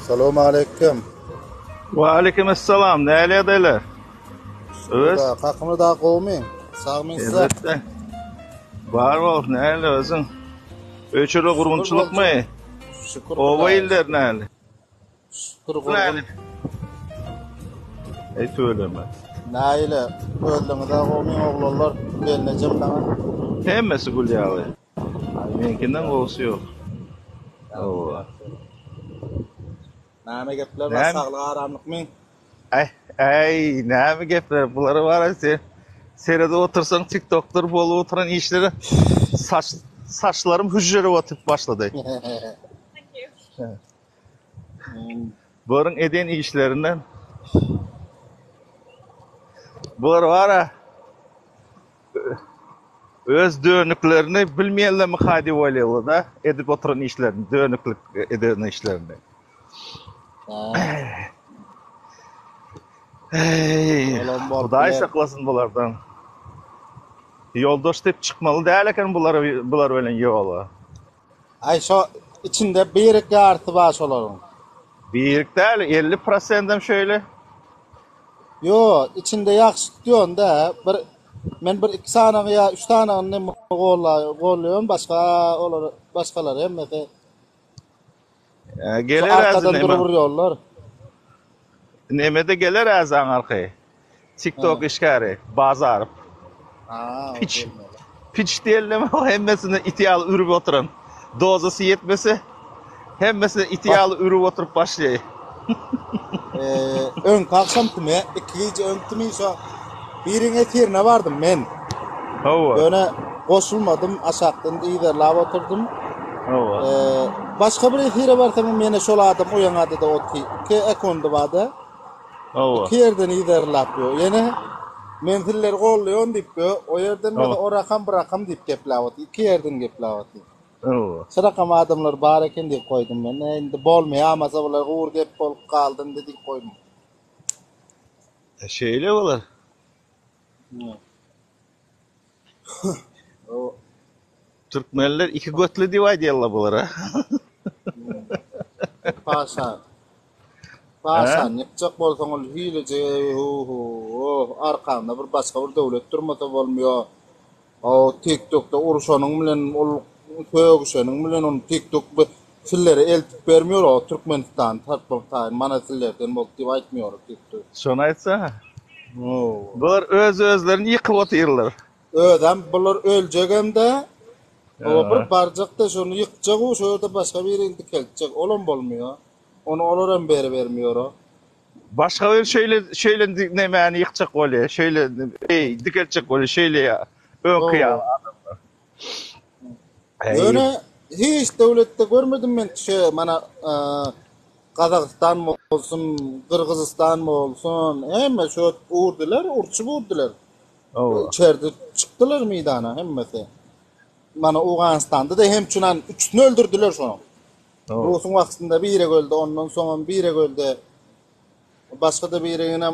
Salowmaleýkim. Waleýkim essalam. Nähili ýagdaýlar? Öz. Kakymyz da gowmy? Sagmyň size? Elbetde. Bar bol, nähili özüň? Öýçere gurgunçylykmy? Şükür. Oba iller nähili? Şükür gurgun. Eý tüweleme. Nähili? Özlüňiz da gowmy oglanlar? Gelnejem daňa. Hemmesi gül ýaly. Meňkinden gowusy ýok. Hawa. Näme gepler bar saglyk aramlykmy? Äý, äý, näme gepler bulary bar sen seredip otursaň TikToklar bolup oturan işlere saç saçlarym hüžžerip oturyp başlady. Bularyň eden işlerinden bular bara Öz dönüklerini bilmeýänlermi diýip oýlaýarlar-da, edip oturan işlerini, dönüklik eden işlerini. Eý, Hudaý saklasyn bulardan. Ýoldaş diýip çykmaly däl eken bular bular bilen ýola. Aý şo içinde birik ýarysy bar şolaryň. Birik däl, 50 prosendem şeýle. Ýo, içinde ýagşy tutýan-da, bir men bir iki sanagy ýa üç sanagyny gollaýan, başga olar başgalar hemmesi. E, geler arkadan durup urýarlar. Nemede geler äzi aňarky. TikTok işgäri, Bazarow. Piç. Piç diýenlem o hemmesini it ýaly ürüp oturan. Dozasy ýetmese hemmesini it ýaly ürüp oturyp başlaýar. Öňki agşam tüme, iki gije öň tümi şo biriň efirine bardym men. Hawa. Ýöne goşulmadym, aşakdan yzarlap oturdym. Hawa. Başga bir efire barsam hem ýene şol adam o ýaňada-da oty. Iki ekondy barda. Hawa. Iki ýerden yzarlap ýör. Ýene men sizleri gollaýan diýip ýör. O ýerden bolsa o rakam bu rakam diýip gepläp otyr. Iki ýerden gepläp otyr. Hawa. Şu rakam adamlar bar eken diýip goýdum men. E, indi bolmaýamasa bular gury gep bolup galdy indi diýip goýdum. E, şeýle bolar. Türkmenler iki götli diýip aýdýarlar bulara. Paşa. Paşany ýykjak bolsaň ol hileje hu hu arkaňda bir başga bir döwlet durmasa bolmaýar. O TikTokda uruşanyň bilen ol sögüşeniň bilen ony TikTok sillere eltip bermiýor o Türkmenistan tarpyp taýyn mana sillerden boldy diýip aýtmýor TikTok. Şony aýtsa. Bular öz özlerini ýykyp otyrlar. Özem bular öljegem-dä. Oba bir barjak-da şony ýykjag-u, şo ýerde başga birini dikeltjek. Olam bolmaýar. Ony olaram beribermiýor-a. Başga bir şeýle şeýle nemäni ýykjak bolýar, şeýle eý dikeltjek bolýar, şeýle ýa öňki ýaly adamlar. Ýöne hiç döwletde görmedim men şu mana Gazagystan bolsun, Gyrgyzystan bolsun, hemme şu urdular, urçup urdular. Içerde çykdylar meýdana hemmesi. Mana Owganystanda-da hem çunan üçüsini öldürdiler şonuň. Rusuň wagtynda birek öldi, ondan soňam birek öldi. Başga-da birigine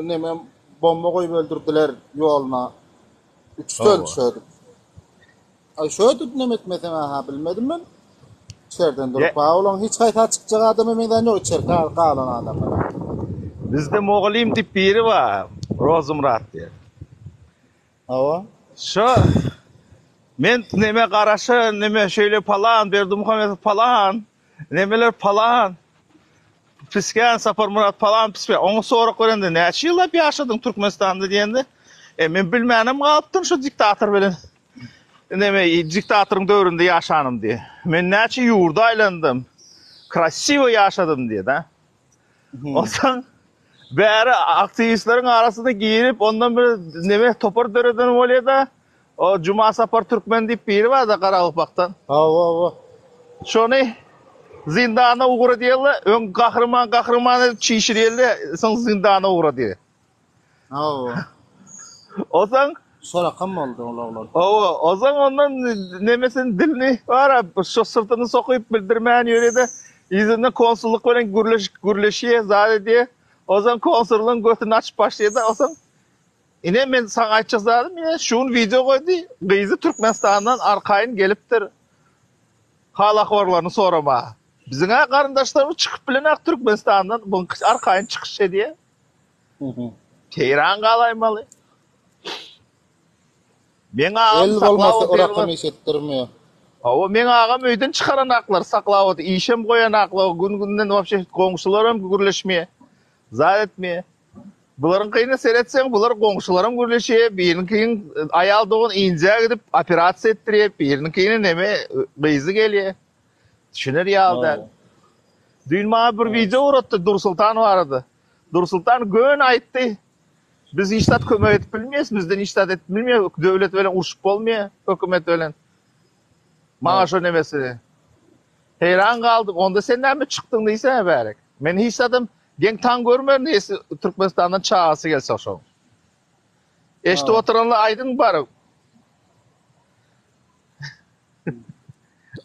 neme bomba goýup öldürdiler ýoluna. Üçüsi öldi şödüp. Aý şödüp neme etmeseň aha bilmedim men. İçeriden durup, ha olaň hiç haýsy çykjak adama meňzän ýok içerki galan adamlar. Bizde mugallym diýip biri bar, Rozumyrat diýen. Hawa. Şo men neme garaşa neme şeýle palan Berdimuhamedow palan nemeler palan pisgän Saparmyrat palan pisgän oňa sorag berende näçe ýyllap ýaşadyň Türkmenistanda diýende e men bilmänem galypdyryn şo diktator bilen neme diktatoryň döwründe ýaşanym diýe. Men näçe ýurda aýlandym. Krasiwo ýaşadym diýe da. Onsoň bäri aktiwistleriň arasyna girip, ondan bir neme topar döreden bolýar-da. O Juma Sapar Türkmen diýip biri bar-da Garagulpakdan. Hawa, hawa. Şony zindana ugradýarlar. Öň gahryman gahryman edip çişirýärler, soň zindana ugradýar. Hawa. Onsoň Şorakam boldy ol oglan. Hawa, onsoň ondan nemesini dilini bar-a, şo syrtyny sokyp bildirmän ýörýär-de, yzyndan konsullyk bilen gürleş gürleşýär, zat edýär. Onsoň konsullygyň götüni açyp başlaýar-da, onsoň ine men saňa aýtjak zadym ine şu gün wideo goýdy, gyzy Türkmenistandan arkaýyn gelipdir hal-ahwallaryny soramaga. Biziň-ä garyndaşlarymyz çykyp bilenak Türkmenistandan, bu arkaýyn çykyş edýär. Heýran galaýmaly. Meň agam El saklap bolmasa otyr. Yrakam iş etdirmeýär. Hawa, meň agam öýden çykaranaklar, saklap otyr, işem goýanaklar, gün-günden wapşe goňşularam gürleşmeýär, zat etmeýär. Bularyňkyna seretseň, bular goňşularam gürleşýär, biriniňkiniň aýal dogan Injä gidip operasiýa etdirýär, biriniňkine neme gyzy gelýär. Düşüner ýaly däl. Düýn maňa bir wideo ugratdy Dursultan barada. Dursultan göni aýtdy. Biz hiç zat kömek edip bilmeýäs, bizden hiç zat edip bilmeýär, döwlet bilen urşup bolmaýar, hökümet bilen. Maňa şo nemesini. Heýran galdym. Onda sen näme çykdyň diýsene bärik. Men hiç zadam geň taň görmerin eýsi Türkmenistandan çagasy gelse şoň. Eşidip oturanlar aýdyň baryp.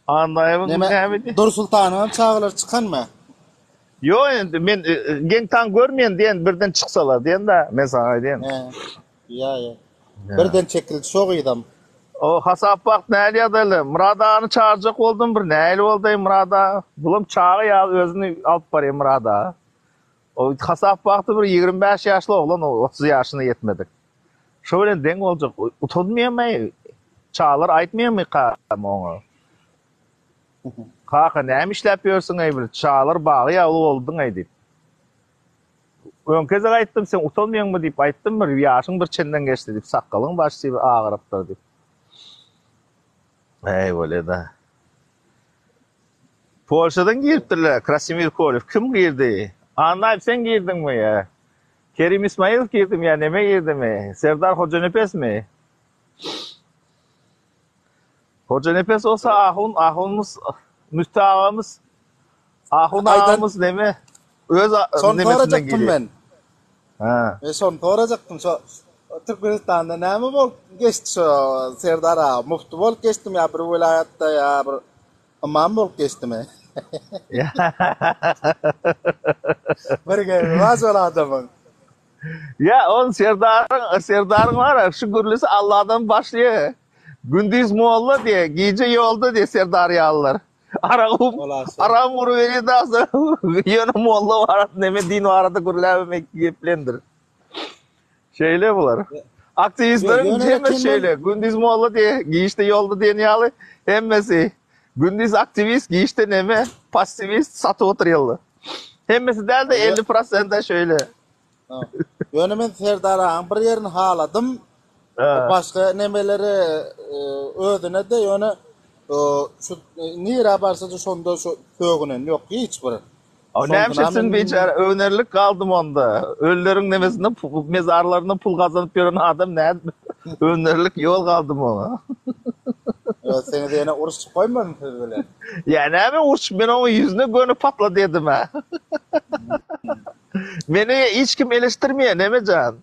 Annaýewiň Neme, näme diýdi? Dursultanyň hem çagalary çykanmy? Ýok endi men e, e, geň taň görmeýän diýen birden çyksalar diýen da men saňa aýdýan. He. Ýa ýa. Birden çekildi şo gyzam. O hasap wagt näli ýagdaýlar? Myrat agany çagyrjak boldum bir näli boldy Myrat aga? Bulam çaga ýaly özüni alyp barýar Myrat aga. O hasap wagty bir 25 ýaşly oglan o 30 ýaşyna ýetmedik. Şo bilen deň boljak. Utanmaýarmy? Çagalar aýtmaýarmy kakam oňa? Kaka näme işläp ýörsüň-eý bir çagalar bagy ýaly bolduň-eý diýip. Öňki gezek aýtdym, sen utanmaýaňmy diýip aýtdym bir ýaşyň bir çenden geçdi diýip, sakgalyň başy bir agarypdyr diýip. Eý bolýa-da. Polşadan giripdirler, Krasimir Kolew. Kim girdi? Annaýew sen girdiňmi ýa? Kerim Ismailow girdimi ýa neme girdimi? Serdar Hojanepesmi? Hojanepes bolsa ahun, ahunymyz, müfti agamyz, ahun Aýdan agamyz neme? Öz Şony nemesinden sorajakdym girýär. men. Ha. Men şony sorajakdym. Şo Türkmenistanda näme bolup geçdi şo Serdar aga? Mufti bolup geçdimi ýa bir welaýatda ýa bir ymam bolup geçdimi? Bir gebi bar şol adamyň. Ýa ol Serdaryň, Serdaryň bar şu gürlüsi Alladan başlaýar. Gündiz molla diýe, gije ýolda diýe Serdar ýalylar. Aragym, aragym uruberýär da, ýöne molla barada neme din barada gürläbem geplendir. Şeýle bular. Aktiwistleriň hemmesi şeýle. Gündiz molla diýe, gijde ýolda diýen ýaly hemmesi. Gündiz aktiwist, gijde neme, passiwist satyp oturýarlar. Hemmesi däl-de 50 prosenti şeýle. Ýöne men Serdar agaň bir ýerini haladym. Başga nemeleri özüne-de ýöne şu nirä barsa-da şonda şu sögünen ýok hiç bir. O näme etsin biçäre öwnerlik galdym onda. Ölüleriň nemesinde mezarlarynda pul gazanyp ýören adam nädip öwnerlik ýol galdym oňa. Ýok seni ýene uruşyp goýmadym siz bilen. Ýa näme urşup men oň ýüzüne göni patla dedim-ä. Meni hiç kim eleşdirmeýär Nemejan.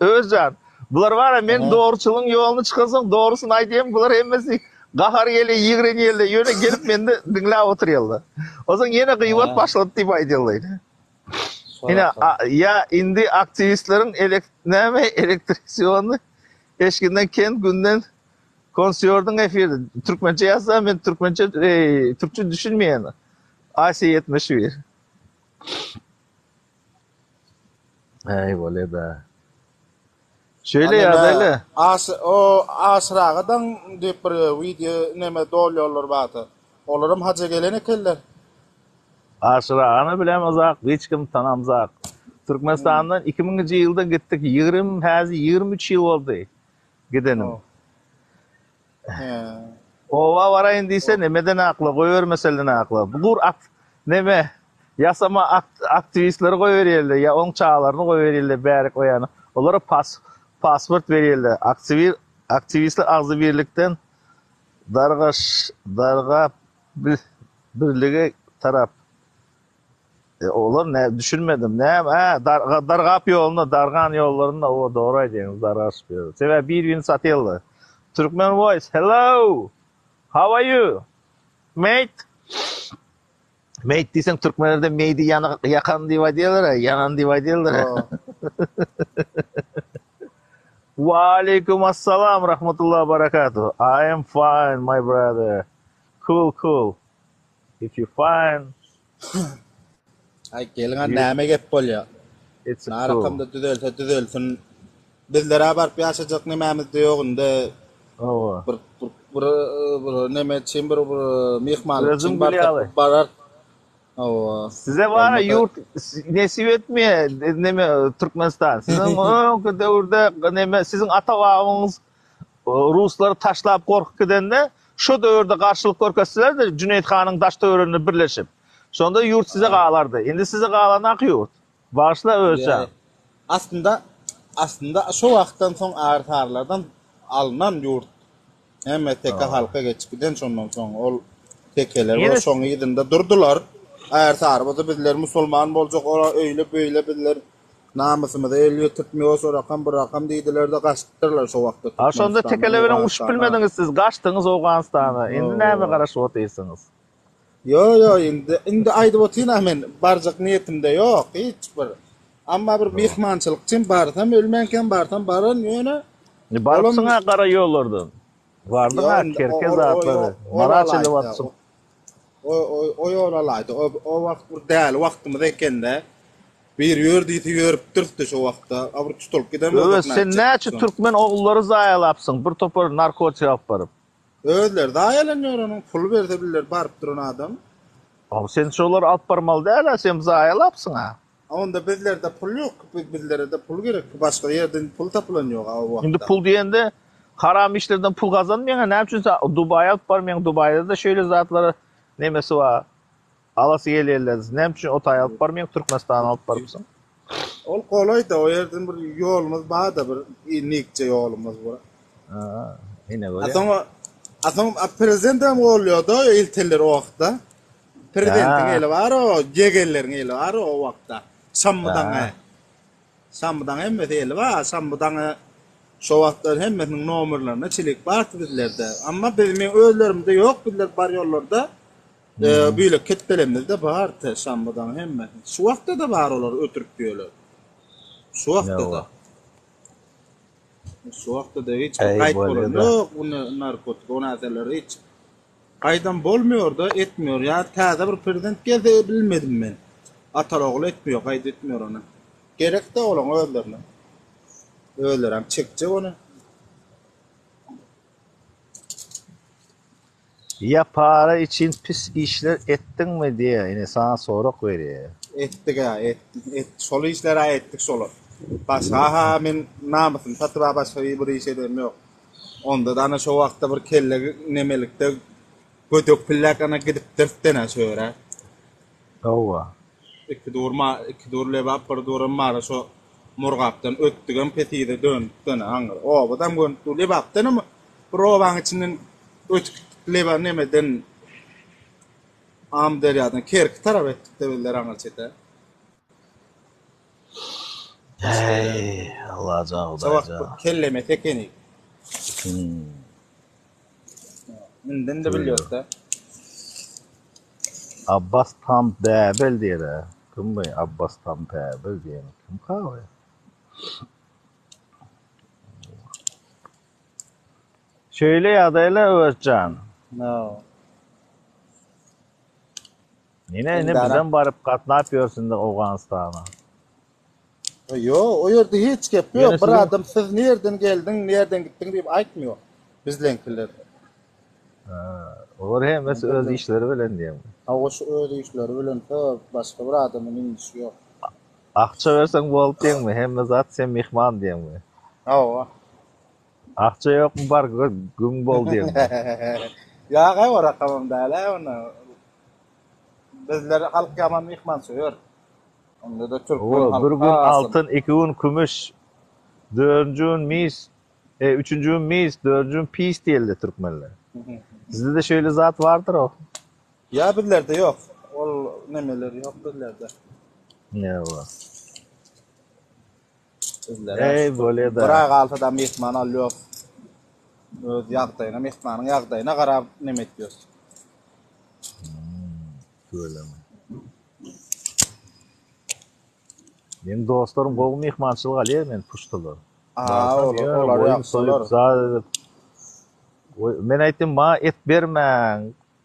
Özjan. Bular bara men dogruçylygyň ýoluny çykarsaň dogrusyny aýdýan bular hemmesi gahar gelýär ýigrenýärler ýöne gelip mende diňläp oturýarlar. Onsoň ýene gyýbat başlady diýip aýdýarlar. Ine ýa indi aktiwistleriň elek näme elektrisiony eşginden kent günden konsýordyň efirde türkmençe ýazsa men türkmençe türkçe düşünmeýän. Asiýa 71. Eý bolýa-da. Şeýle ýagdaýla. Aş o Aşyragadan diýip bir wideo neme dolýarlar bardy. Olaram haja gelen ekenler. Aşyragany bilemizak, hiç kim tanamzak. Türkmenistandan 2000-nji ýylda gitdik, 20 häzir 23 ýyl boldy gidenim. Oba baraýyn diýse nemeden akla, goýbermeselen akla. Bu gur ak neme ýasama aktiwistleri goýberýärler ýa oň çagalaryny goýberýärler bärik o ýana. Olara pas pasport berýärler. Aktiwi aktiwistler agzybirlikden dargaş dargap birlige tarap. E, olar ne düşünmedim. Näme? Hä, dar, dargap ýolunda, dargan ýollarynda o dogry aýdýaňyz, dargaşyp ýör. Sebäbi bir-birini satýarlar. Türkmen Voice, hello! How are you? Mate? Mate diýseň türkmenlerde meýdi ýany ýakan diýip aýdýarlar, ýanan diýip aýdýarlar. Wa aleýkum assalam rahmatullah barakatuh. I am fine my brother. Cool cool. If you find Aý geliň a näme gep bolýa. It's a cool. Narakamda düzelse düzelsin. Bizlerä baryp ýaşajak nemämizde ýok indi. Hawa. Bir bir bir bir neme üçin bir bir myhmanlyk Özüň üçin barsak bilýäli. barar. Hawa. Size bara Bolmasa ýurt nesip etmeýä neme Türkmenistan. Siziň öňki döwürde neme siziň ata babaňyz Ruslary taşlap gorkup gidende şo döwürde garşylyk görkezseler-de Jüneýit hanyň daş töwereginde birleşip. Şonda ýurt size galardy. Indi size galanak ýurt. Bagyşla Özjan. Aslynda aslynda şo wagtdan soň Ärsarylardan alnan ýurt hemme teke halka geçip giden şondan soň ol tekeler we şoň yzynda durdular. Ärsary bolsa bizler musulman boljak ora öýle beýle bizler Namysymyza el ýetirtmiýos o rakam bu rakam diýdiler-de gaçdylar şo wagtda A şonda Türkmenistandan tekele bilen urşup Owganystana. bilmediňiz siz gaçdyňyz Owganystana indi näme Hawa. garaşyp otyrsyňyz. Ýo ýo indi indi aýdyp otyryn-a men barjak niýetimde ýok hiç bir. Amma bir myhmançylyk üçin barsam ölmänkäm barsam bararyn ýöne Indi olam barypsyň-a gara ýollardan. Ýo Bardyň-a indi o Kerke o o zatlary ýol Mara çenli alaýda barypsyň. O o o ýol alaýda o o wagt bir däli wagtymyz ekende. Bir ýör diýse ýörüpdiris-de şo wagtda. A bir tutulyp giden bolsak Öwez sen nätjek näçe soň. türkmen ogullary zaýalapsyň bir topar narkotik alyp baryp. Özleri zaýalanýar onuň pul berse biler baryp duran adam. Aw sen şolary alyp barmaly dälä sen zaýalapsyň-a. A onda bizlerde pul ýok bizlerede pul gerek başga ýerden pul tapylan ýok a o Indi wagtda. pul diýende haram işlerden pul gazanmaýaňa näme üçin sen Dubaýa alyp barmaýaň Dubaýda-da şeýle zatlara nemesi bar. Alasy gelýärler. Näme üçin o taýy alyp barmaýaň, Türkmenistana alyp barypsyň? Ol golaýda, o ýerden bir ýolumyz bar-da, bir inikje ýolumyz bar. Ha, ine A görýäň. soň, a soň a prezident hem golýardy ilteler o wagtda. Prezidentiň eli bar o, ýegenleriň eli bar o wagtda. Şambydaňa. Şambydaň hemmesi eli bar. Şambydaňa şo wagtlar hemmesiniň nomerlerine çilik bardy bizlerde. Amma biz meň özlerimde ýok, bizler bar ýollarda. Böýlek ketdelemizde bar te şambadan hemmesi. Şu wagtda-da bar olar ötürip ýöler. Şu wagtda-da. Şu wagtda-da hiç bir gaýt bolan ýok bu narkotik o närseler hiç. Gaýdam bolmuýor-da etmiýor. Ýa täze bir prezident gelse bilmedim men. Ataly-ogul etmiýor, gaýt etmiýor ony. Gerek-de olaň özlerine. Özlerem çekjek ony. Ýa para üçin pis işler etdiňmi diýýä ine saňa sorak berýä. Etdik-ä et et şol işler-ä etdik şolar. Başga-ha men namysymy satyp-a başga bir iş edenim ýok. Onda-da ana şo wagtda bir kelle nemelikde gödek pilläk ana gidipdiris-de-nä şo ýere. Hawa. Iki dur ma iki dur Lebap bir duram Mara şo Murgapdan ötdügem pesize döndükden aňyr obadam görnüp dur Lebapdanam bir obaň içinden ötüp gitdik Leba nemeden Amyderýadan Kerki tarap etdik-de bizler aňyr çete. Eý, Allajan Şo wagt Hudaýjan. bir kellemes ekeni. Hmm. Indin-de bilýäs-dä. Abbas tam Bäbel diýer-ä. Kim bu Abbas tam Bäbel diýen? Kimka bu? Şeýle ýagdaýlar Öwezjan. No. Ine indi bizem baryp gatnap ýörsün-de Owganystana. Ýok, o ýerde hiç gep ýok. Bir adam siz nirden geldiň, nirden gitdiň diýip aýtmýar. Bizleňkiler. Olar hemmesi öz işleri bilen diýýäňmi? Hawa, şu öz işleri bilen, başga bir adamyň işi ýok. Akça berseň boldy diýeňmi? Hemme zat sen myhman diýeňmi? Hawa. Akça ýokmy bar güň bol diýeňmi? Ýa-a, o rakamam däl-ä onda. Bizler halk ýaman myhmansöýer. Onda-da türkmen Hawa, halky bir gün hasam. altyn, iki gün kümüş, dördünji gün mis, e, üçünji gün mis, dördünji gün pis diýildi türkmenler. Sizde-de şeýle zat bardyr-ow. Ýa bizlerde ýok. Ol nemeler ýok bizlerde. Ýa-wa. Bizlere Eý, şükür. bolýa-da. Bir aý galsa-da myhman alýos. Öz ýagdaýyna, myhmanyň ýagdaýyna garap neme etýos. Hmm, tüweleme. Meň dostlarym gowy myhmançylyk alýar men puştular. Aa, Barsam olar, ýöne olar goýun ýagşy soýup olar. zat edip. Goý, men aýtdym, maňa et bermäň.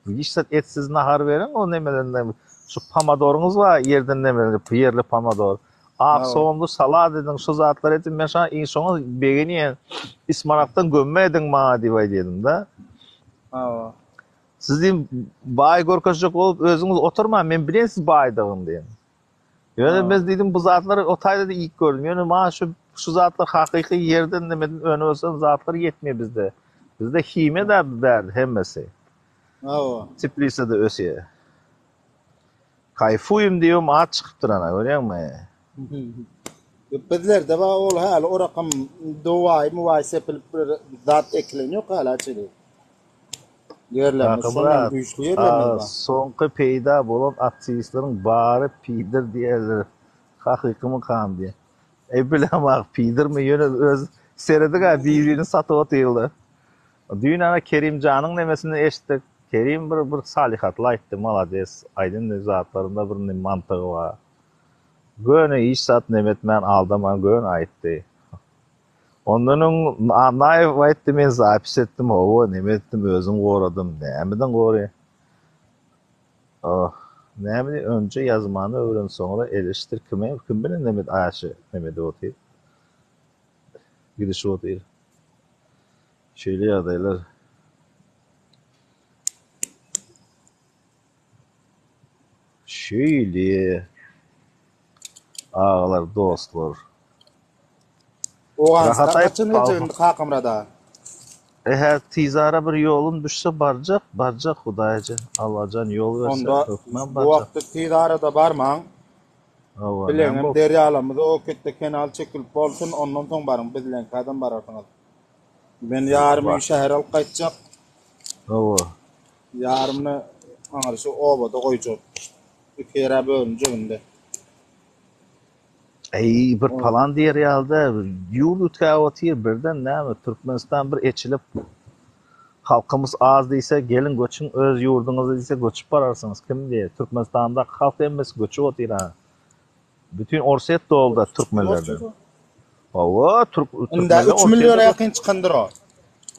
Hiç zat etsiz nahar beriň o nemelerden şu pomadoryňyz bar ýerden neme ýerli pomodor. Ak soganly salat ediň şu zatlary ediň men şoňa iň şoňa begenýän. Ysmanakdan gömme ediň maňa diýip aýdýardym-da. Hawa. Siz diýdim baý görkezjek bolup özüňiz oturmaň men bilýän siz baýdygyny diýdim. Ýöne men diýdim bu zatlary o taýda-da iýip gördüm. Ýöne maňa şu şu zatlar hakyky ýerden nemeden önüp ösen zatlar ýetmeýär bizde. Bizde himiýa-da bärde hemmesi. Hawa. Teplisada ösýär. Kaýfuýum diýibem at çykypdyr ana, görýäňmi? Bizlerde bar ol häli orakam dowaý muwaý sepilip bir zat ekilen ýok häli çili. Ýerlerimiz şondan güýçli ýerlerimiz bar. Soňky peýda bolan aktiwistleriň bary pidir diýerler. Hakykymykam diýen. Eý bilemok pidirmi ýöne öz serediň-ä bir-birini satyp otyrlar. Düýn ana Kerimjanyň nemesini eşitdik. Kerim bir bir salyhatly aýtdy malades aýdan zatlarynda bir mantygy bar. Göni hiç zat neme etmän aldaman göni aýtdy. Ondan öň Annaýew aýtdy men zapis etdim hawa neme etdim özüm goradym nämeden goraýan. Oh näme diý önje ýazmany öwren soňra eleşdir kime kim bilen neme aşy neme edip otyr. Gidişip otyr. Şeýle ýagdaýlar. Şeýle. Agalar, dostlar. Owganystan haçan geljek indi Kakamyrat aga? Ehe, tizara bir ýolum düşse barjak, barjak Hudaýjan, Allajan ýol berse Onda hökman bu barjak. wagtda tiz arada barmaň. Hawa, näme Bileňem bolupdyr? derýalarymyz o ketde kenal çekilip bolsun, ondan soň baryň, bizleňkädem bararsyňyz. Men ýarym öýi şähere alyp gaýtjak. Hawa. Ýarymyny aňry şu obada goýjak. Iki ýere bölünjek indi. Eý, bir palan diýer ýaly-da, ýurt üýtgäp otyr, birden näme, Türkmenistan bir eçilip, halkymyz az diýse, geliň göçüň öz ýurduňyza diýse, göçüp bararsyňyz, kim diýer, Türkmenistandaky halk hemmesi göçüp otyr-a. Bütin Orsýet doldy türkmenlerden. Hawa, türk Indi 3 milliona ýakyn çykandyr o.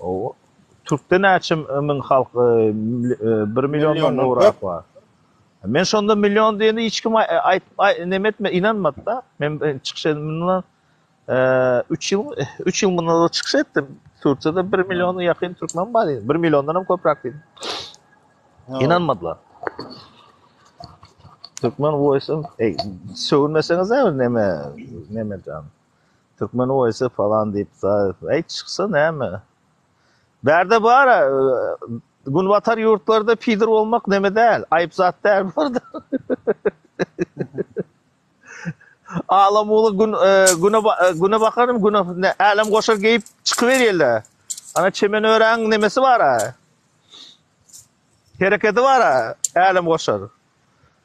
Hawa. Türkde näçe müň halk, 1 milliondan gowrak bar. Men şonda million diýende hiç kim aýt neme etme ynanmady-da. Men çykyş edip mundan 3 ýyl 3 ýyl mundan ozal çykyş etdim. Türkiýede 1 milliona ýakyn türkmen bar diýdim. 1 milliondan hem köpräk diýdim. Ynanmadylar. Türkmen voice ey sögünmeseňiz näme neme neme jan. Türkmen voice falan diýip ey çyksa näme. Bärde bar günbatar ýurtlarda pidir bolmak neme däl, aýyp zat däl bu Alam uly gün güne güne bakarym güne älem goşar geýip çykyberýärler. Ana çemen öräň nemesi bar-a. Hereketi bar-a, älem goşar.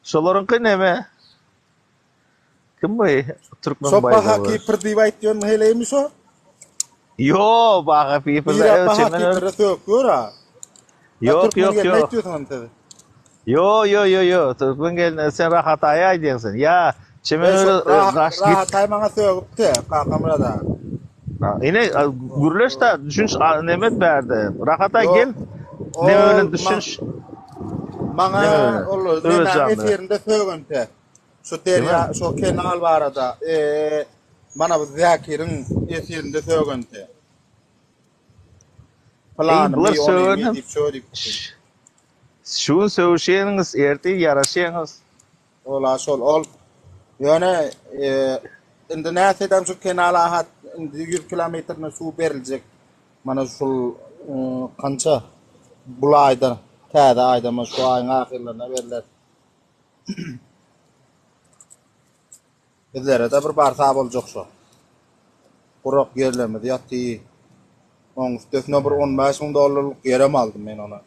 Şolaryňky neme? Kim bu türkmen Şo Baha Kipr diýip aýtýan heleými şo? Ýo, Baha Kipr. Biri Baha Kipre sök gör-a. Ýok, ýok, ýok. Aýtýarsyň siz. Ýo, ýo, ýo, ýo. Türkmen gelni sen Rahat aýa aýdýaň sen. Ýa, çemen öre gaş git. Rahat aý maňa sögüpdi, Kakamyrat aga. Ine, gürleş-de, düşüniş neme bärde. Rahat aý gel. Neme bilen düşüniş. Maňa ol nemäň efirinde sögünse. Şu derýa, şo kenal barada, e, mana bu Zäkiriň efirinde sögünse. Ey, bular sögünem. Şu gün sögüşýäniňiz, ertir ýaraşýaňyz. Ola şol ol. Ýöne e, indi nätsedem şu kenala hat indi 100 kilometrine suw beriljek. Mana şul e, kança bul aýda, täze aýda, mana şu aýyň ahyrlaryna berler. Bizlere-de bir barsa boljak şo. Gurak ýerlerimiz ýaty. Oň üstesine bir 15 müň dollarlyk ýerem aldym men ona.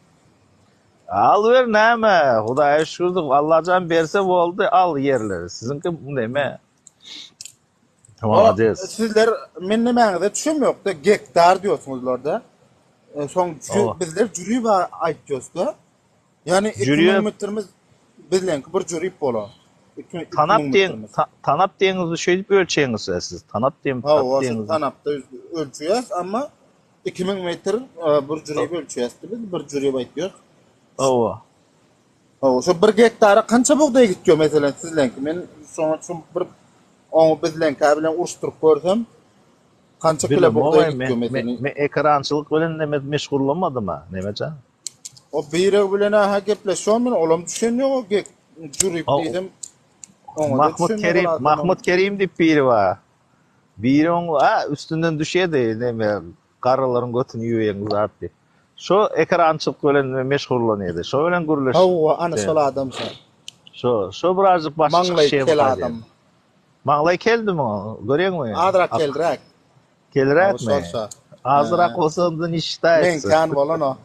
Alyber näme, Hudaýa şükür Allajan berse boldy al ýerleri. Siziňki neme? Malades. Sizler men nemäňize düşemýokda gektar diýýärsiňizlerde. E, soň bizler jüriba aýtýosda. Ýani 2000 metrimiz bizleňki bir jürip bolar. Tanap diýen tanap diýeňizi şeýdip ölçeýiňiz siz. Tanap diýen tap diýeňiz. Tanapda ölçeýäs, amma 2000 metr e, bir jürip ölçeýäs biz bir jürip aýtýarys. Hawa. Hawa, şo bir gektara kança bugdaý gitýär meselem sizleňki? Men şoňa şu bir oňy bizleňkä bilen uruşdyryp görsem, kança kilo bugdaý Bilemok, men, gitýär men, meselem? men ekerançylyk bilen neme meşgullanmadym-a, Nemejan. O biregi bilen-ä gepleşýän men, olam düşünýär o gek jürip O, diýsem, oňa-da Mahmut düşünýär ol Kerim, adamam. Mahmut Kerim diýip biri bar. Biri oň a, üstünden düşýärdi, neme, garrylaryň götüni ýuwýan zat diýip. Şo ekerançylyk bilen meşgullanýardy. Şo bilen gürleş. Hawa, ana şol adam şo. Şo, şo birazjyk başy Maňlaý çykyşýar kel bu adam. diýen. Maňlaý keldimi o? Görýäňmi? Azrak Ak- kelräk. Kelräkmi? Hawa, şol şo. Azrak Hä. bolsa onda ne считается. Meňkän bolan o.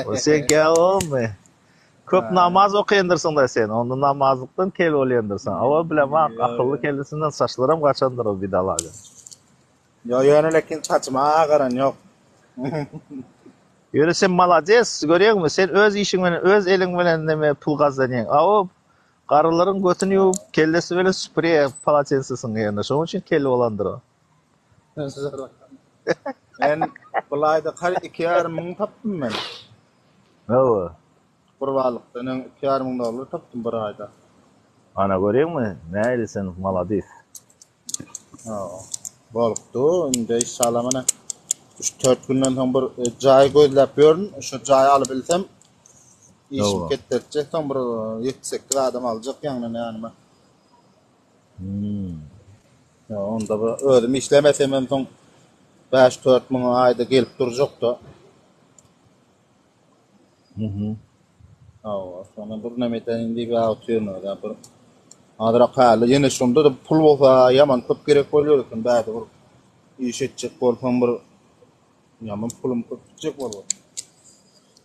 O seňkä bolmy? Köp Hä. namaz okaýandyrsyň-da sen. Onda namazlykdan kel bolýandyrsyň. Awa bilemok, Ýok, akylly ýok. kellesinden saçlaram gaçandyr o bidalaga. Ýok, ýöne lekin saçym agaran ýok. Ýöne sen malades, görýäňmi? Sen öz işiň bilen, öz eliň bilen neme pul gazanýaň. A o garrylaryň götüni ýuwup, kellesi bilen süpürýär polotensesyň ýerine. Şonuň üçin kel bolandyr o. Men bulaýda kar 2,5 müň tapdym men. Hawa. Gurbanlykdan öň 2,5 müň dollar tapdym bir aýda. Ana görýäňmi? Nähili sen maladis. Hawa. Bolupdy. Indi inşallah mana 3-4 günden soň bir e, jaý gözläp ýörün. Şu jaýy alyp bilsem işim Hawa. ketdirjek. Soň bir 7-8 adam aljak ýaňyna ýanyma. Hmm. Ýa onda bir özüm işlemesemem soň 5-4 müň aýda gelip durjak-da. Mhm. Hawa, şony bir neme edeýin diýip otyryn özä bir. Azrak häli ýene şonda-da pul bolsa ýaman köp gerek bolýar eken bärde bir iş etjek bolsaň bir ýaman pulum köp gitjek bolýar.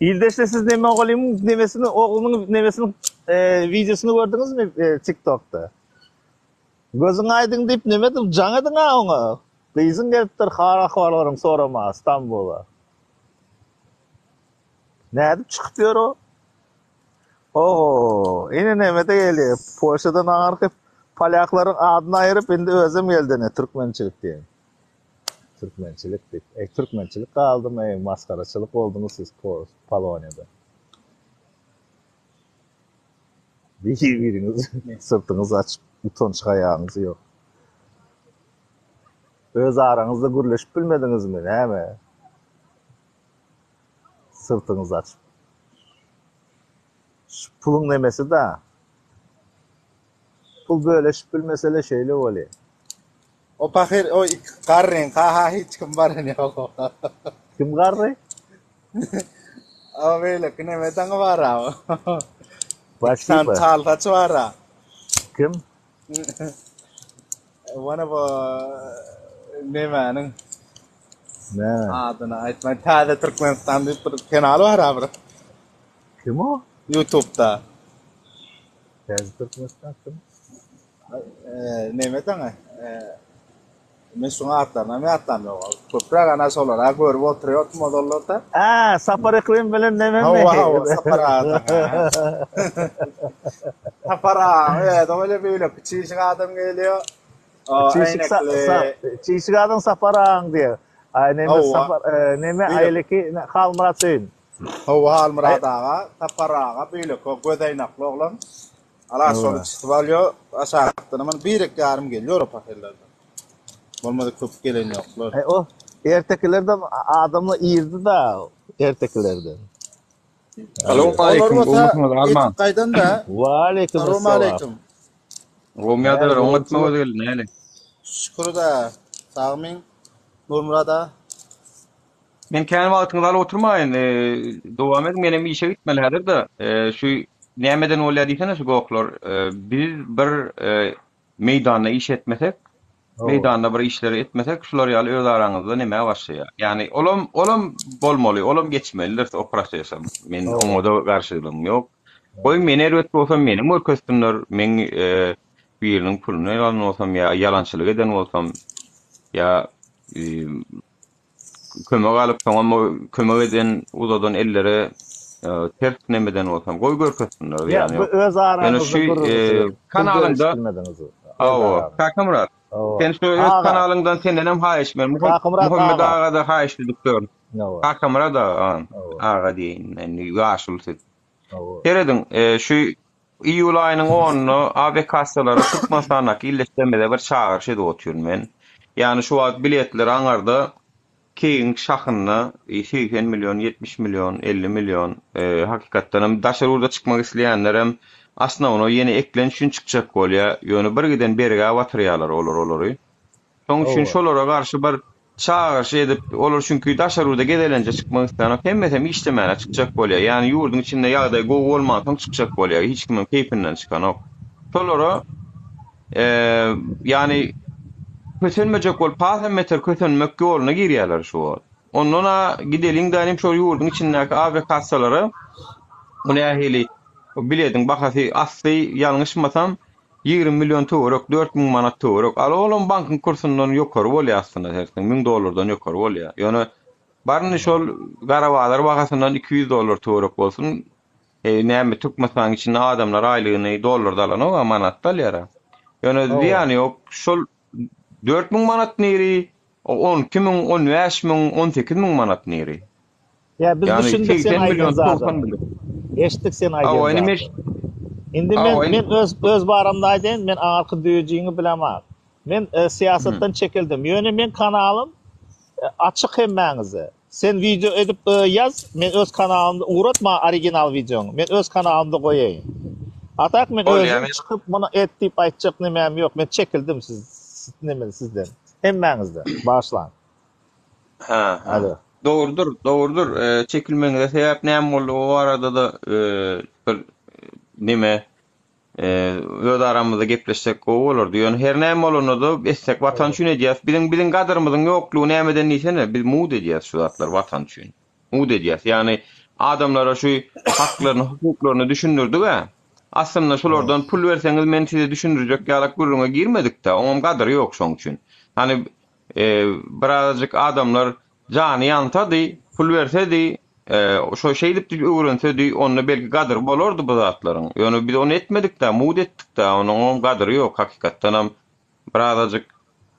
Ildeşler siz neme ogulymyň nemesini oglunyň nemesiniň e, wideosyny gördüňizmi e, TikTokda? Gözüň aýdyň diýip neme edip jaň ediň a oňa. Gyzyň gelipdir hal ahwallaryny sorama Stambula. Nädip çykyp ýör o? Oho, ine neme-de gelýär. Polşadan aňyrky polýaklaryň adyny aýyryp, indi özem geldi ine türkmençilik diýen. Türkmençilik diýip. Eý, türkmençilik galdymy, eý, masgaraçylyk bolduňyz siz Poloniýada. Bir-biriňiz syrtyňyzy açyp, utanç-haýaňyz ýok. Öz araňyzda gürleşip bilmediňizmi, näme? Syrtyňyzy açyp. Şu puluň nemesi-da. Pul böleşip bilmesele şeýle bolýar. O pahyr o iki garryňka ha hiç kim baran ýok. Kim garry? O beýleki neme daňy bar-a. Başga San çal saçy bar-a. Kim? Mana bu nemäniň Näme? adyny aýtmaý Täze Türkmenistan diýip bir kanal bar-a bir. Kim o? YouTube'da. Täze Türkmenistan kim? Neme daňy? Men şuň atlaryny hem ýatlam ýok. Köpräk ana şolara görüp oturýardym ozallarda. Ä, Sapar Yklym bilen nememi? Hawa, hawa, Sapar aga. Sapar aga, özi öyle beýle kiçijik adam gelýär. Çişik çişik adam Sapar agaň diýýär. Aý neme Sapar, neme aýlyky Halmyrat Söýün. Hawa, Halmyrat aga, Sapar aga beýleki göz aýnakly oglan. Ala şony çytyp alýar, aşakdan aman birek ýarym gelýär o pahyrlardan. Bolmasa köp gelen ýoklar. E, o ertekilerden adamlar irdi-da ertekilerden. Salowmaleýkim, gowmysyňyz Arman? Etip gaýdan-da. Waleýkim esselam. Salowmaleýkim. Gowmy ýagdaýlar, oňatmy göz geldi, näli? Şükür-da, sagmyň Nurmyrat aga? Men kän wagtyňyzy alyp oturmaýyn, dowam ediň, menem işe gitmeli häzir-de. Şu nämeden bolýar diýsene şu gohlar. Biz bir meýdanda iş etmesek, meýdanda bir işleri etmesek, şular ýaly öz araňyzda nämä başlaýar. Ýagny olam, olam bolmaly, olam geçmelidir o prosesem. Men oňa-da garşylygym ýok. Goý, men erbet bolsam meni görkezsinler, meň biriniň puluny alan bolsam ýa ýalançylyk eden bolsam ýa kömek alyp soňam o kömek eden uzadan ellere ters nemeden bolsam goý görkezsinler zyýany ýok. Öz araňyzda gürrüňsiz. Kanalyňda Hawa, Kakamyrat. Sen şu öz kanalyňdan sendenem haýyş men Muhammet agada haýyş edip dur. Kakamyrat aga, aga diýeýin, indi ýaşuly siz. Serediň, şu iýul aýynyň onunda awiakassalara Türkmenistandaky ildeşlerimize bir çagyryş edip otyryn men. Ýagny şu wagt biletler aňarda keýigiň şahynda 80 million, 70 million, 50 million. Hakykatdan hem daşary ýurda çykmak isleýänlerem osnownoý ýene eklenç üçin çykjak bolýar. Ýöne bir giden bergä batyrýarlar olar olary. Şonuň üçin şolara garşy bir çagyryş edip, olar çünki daşary ýurda gezelenje çykmak islänok, hemmesem işlemäne çykjak bolýar. Ýagny ýurduň içinde ýagdaý gowy bolmansoň çykjak bolýar, hiç kimem keýpinden çykanok. Şolara ýagny kösenmejek bolup hasam beter kösenmek ýoluna girýärler şu wagt. Ondan-a gideliň dälim şol ýurduň içindäki awiakassalara bu nähili bilediň bahasy asly ýalňyşmasam 20 million töwerek, 4000 manat töwerek. Al olam bankyň kursyndan ýokary bolýar aslynda sertseň, 1000 dollardan ýokary bolýar. Ýöne baryny şol gara bazar bahasyndan 200 dollar töwerek bolsun. E, näme Türkmenistanyň içinde adamlar aýlygyny dollarda alanok, a manatda alýar. Ýöne zyýany ýok. Şol 4000 manat niri, 12 müň, 15 müň, 18 müň manat niri. Ýa biz düşündik sen aýdan zadyňy. Eşitdik sen aýdan zadyňy. Indi men men öz öz baramda aýdaýyn, men aňarky düýejiňi bilemok. Men e, syýasatdan çekildim. Ýöne men kanalym e, açyk hemmäňize. Sen wideo edip e, ýaz, men öz kanalymda ugrat maňa original wideoňy. Men öz kanalymda goýaýyn. A tak men özüm çykyp muny et diýip aýtjak nemäm ýok. Men çekildim siz neme sizden. Hemmäňizden. Bagyşlaň. Ha, ha. Alo. Dogrudyr, dogrudyr. E, çekilmegiňize sebäp näme boldy o barada-da e, bir neme e, öz aramyzda gepleşsek gowy bolardy. Ýöne her näme bolanda-da etsek watan üçin edýäs. Biziň biziň gadyrymyzyň ýoklugy nämeden diýsene, biz mugt edýäs şu zatlary watan üçin. Mugt edýäs. Ýagny adamlara şu haklaryny, hukuklaryny düşündirdik-ä. Aslynda şulardan pul berseňiz men size düşündirjek ýalak gürrüňe girmedik-dä. Oňam gadyry ýok şoň üçin. Hany birazajyk adamlar jany ýansady, pul bersedi, şo şeýdip öwrensedi, onda belki gadyry bolardy bu zatlaryň. Ýöne biz ony etmedik-dä, mugt etdik-dä, onuňam gadyry ýok hakykatdanam. Birazajyk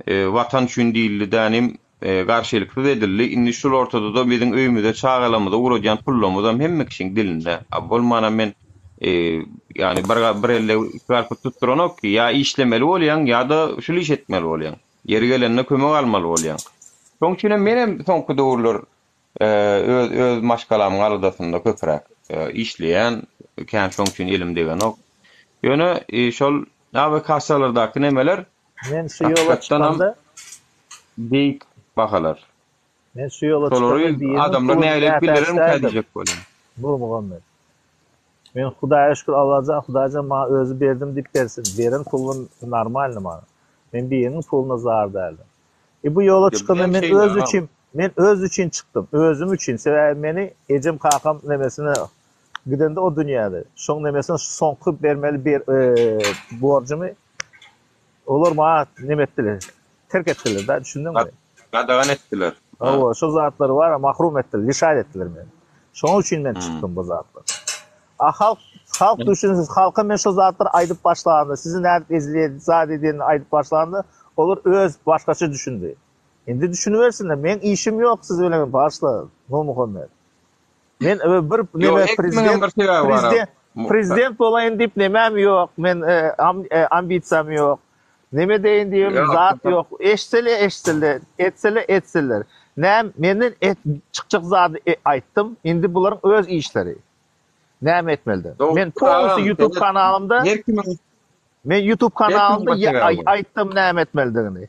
Watan üçin diýildi-dä inim, garşylyksyz edildi. Indi şul ortada-da biziň öýümize, çagalarymyza ugradýan pullarymyzam hemme kişiň dilinde. A bolmanam men ýagny bir bir elde iki garpyz tutduranok ki, ýa işlemeli bolýaň, ýa-da şul iş etmeli bolýaň. Ýeri gelende kömek almaly bolýaň. Şoň üçinem menem soňky döwürler öz öz maşgalamyň aladasynda köpräk işleýän, kän şoň üçin elim degenok. Ýöne şol awiakassalardaky nemeler Men şu ýola çykanda beýik bahalar. Men şu ýola çykanda biriniň adamlar nägile bildirermikä diýjek bolýan. Nurmuhammet. Men Hudaýa şükür Allajan Hudaýjan maňa özi berdim diýip bersin. Beren pulum normalny maňa. Men biriniň puluna zar däldim. E bu ýola çykanda men öz üçin men öz üçin çykdym. Özüm üçin. Sebäbi meni ejem kakam nemesine gidende o dünýäde. Şoň nemesine soňky bermeli bir e, borjumy olar maňa neme etdiler. Terk etdiler da düşündiňmi? Gadagan etdiler. Hawa, şo zatlary bar, mahrum etdiler, lişat etdiler meni. Şonuň üçin men çykdym bu zatlar. A halk, halk düşünsiz, halka men şo zatlary aýdyp başlanda, sizi nädip ezilýär, zat edenini aýdyp başlanda, olar öz başgaça düşündi. Indi düşünibersinler, meň işim ýok siz bilen, bagyşla, Nurmuhammet. Men e, bir neme prezident prezident prezident bolaýyn diýip nemem ýok, men e, e, ambisiýam ýok. Neme deýin diýip zat ýok. Eştsele eştsele, etsele etseler. Näm menden et, çykjak zady e, aýtdym. Indi bularyň öz işleri. Näme etmeli? Men polnusy YouTube kanalymda her kimiň Men YouTube kanalymda aýtdym näme etmelidigini.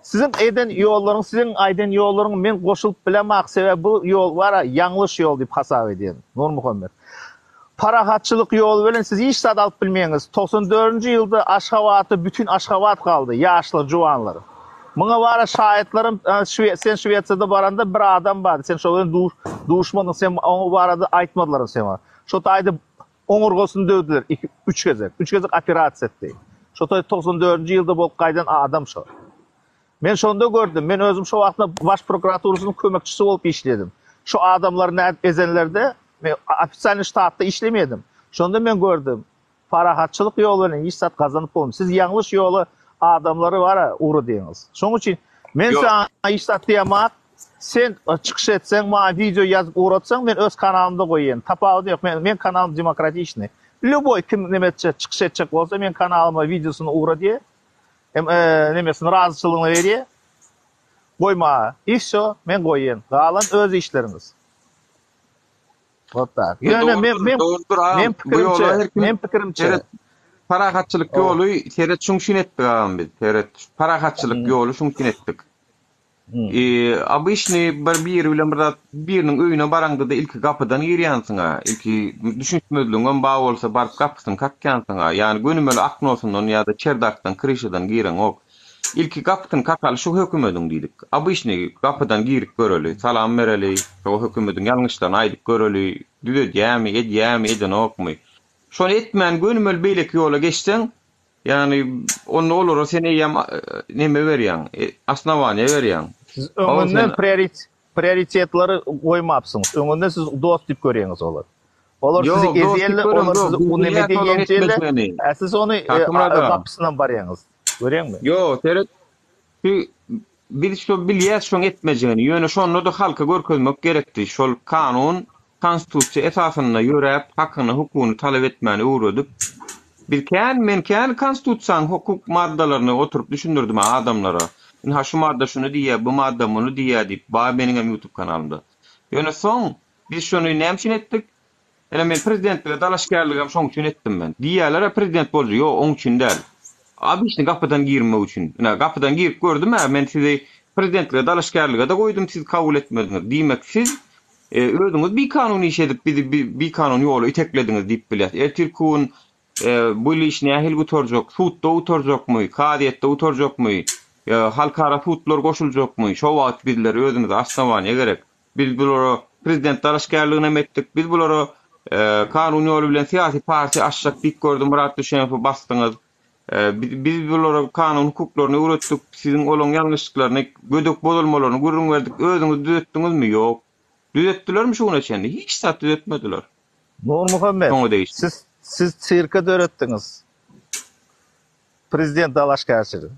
Siziň eden ýollaryň, siziň aýdan ýollaryň men goşulyp bilemak, sebäbi bu ýol bara ýalňyş ýol diýip hasap edýän. Nurmuhammet. Parahatçylyk ýoly bilen siz hiç zat alyp bilmeýäňiz. 94-nji ýylda Aşgabatda bütin Aşgabat galdy, ýaşlar, juwanlar. Muňa bara şaýatlarym, sen Şwesiýada baranda bir adam bardy, sen şo bilen duşmadyň, sen oňa barada aýtmadylar saňa. Şo taýda Oňurgasyny döwdüler iki, üç gezek. Üç gezek operasiýa etdi. Şo toý 94-nji ýylda bolup gaýdan adam şo. Men şonda gördüm. Men özüm şo wagtda baş prokuraturasynyň kömekçisi bolup işledim. Şo adamlary nädip ezenlerde, men ofitsialnyý ştatda işlemedim. Şonda men gördüm. Parahatçylyk ýoly bilen hiç zat gazanyp bolmaýar. Siz ýalňyş ýola adamlary bara ugradýaňyz. Şonuň üçin men saňa hiç zat diýemok. Sen çykyş etseň, maňa wideo ýazyp ugratsaň, men öz kanalymda goýýan. Tapawudy ýok. Men meň kanalym demokratiçnyý. Lýuboý kim neme etjek, çykyş etjek bolsa meň kanalyma wideosyny ugradýar. Hem nemesini razyçylygyny berýär. Goýmaga. I wsё, men goýýan. Galan öz işleriňiz. Wot tak. Ýöne men men Dogrudyr agam. men Bu ýola pikirimçe, her kim men pikirimçe. seret parahatçylyk ýoly seret şuň üçin etdik agam biz. Seret parahatçylyk ýoly şuň üçin etdik. Obyçny bir biri bilen bir zat biriniň öýüne baraňda-da ilki gapydan girýänsiň-ä. Ilki düşünişmezligiňem bar bolsa baryp gapysyny kakýansyň-a. Ýagny gönümel oknosyndan ýa-da çerdakdan, kryşadan gireňok. Ilki gapysyny kakaly şu hökümediň diýdik. Obyçny gapydan girip göreli, salam bereli, şo hökümediň ýalňyşlaryny aýdyp göreli, düzedýämi, edýämi, edenokmy. Şony etmän gönümel beýleki ýola geçseň, Ýagny onda olara sen eýýäm neme berýäň, osnowaniýa berýäň. Siz öňünden prioritetleri goýmapsyňyz. Öňünden siz dost diýip görýäňiz olary. Olar sizi ezýärler, olar sizi u neme diýýänçäler, a siz ony gapysyndan barýaňyz. Görýäňmi? Ýok, seret, şu biz şo bilýäs şoň etmejegini, ýöne şonda-da halka görkezmek gerekdi. Şol kanun Konstitusiýa esasynda ýöräp, hakyny, hukugyny talap etmäni öwredip, biz kän, men kän Konstitusiýanyň hukuk maddalaryny oturyp düşündirdim-ä adamlara. Ynha şu madda şuny diýýär, bu madda muny diýýär diýip, bar meniňem ýutub kanalymda. Ýöne soň biz şony näme üçin etdik? Ine men prezidentlige dalaşgärligem şoň üçin etdim men. Diýýärler-ä prezident boljak, ýok oň üçin däl. Obyçny gapydan girmek üçin. Ine gapydan girip gördüm-ä, men sizi prezidentlige dalaşgärlige-de goýdum, siz kabul etmediňiz. Diýmek siz Özüňiz bikanun iş edip bizi bikanun ýola iteklediňiz diýip bilýäs. Ertirki gün bu iş nähili gutarjak, sudda gutarjakmy, kazyýetde gutarjakmy, halkara sudlar goşuljakmy, şo wagt bizler özümize osnowaniýa gerek. Biz bulara prezident dalaşgärliginem etdik, biz bulara kanun ýoly bilen syýasy partiýa açjak diýip gördi Myrat Düşenowy basdyňyz. Biz bulara kanun hukuklaryny öwretdik, siziň olaň ýalňyşlyklaryny, gödek bozulmalaryny gürrüň berdik, özüňiz düzetdiňizmi? Ýok. Düzetdilermi şu güne çenli? Hiç zat düzetmediler. Nurmuhammet, Şoňa degişli. siz siz sirke döretdiňiz. Prezident dalaşgärçiligi.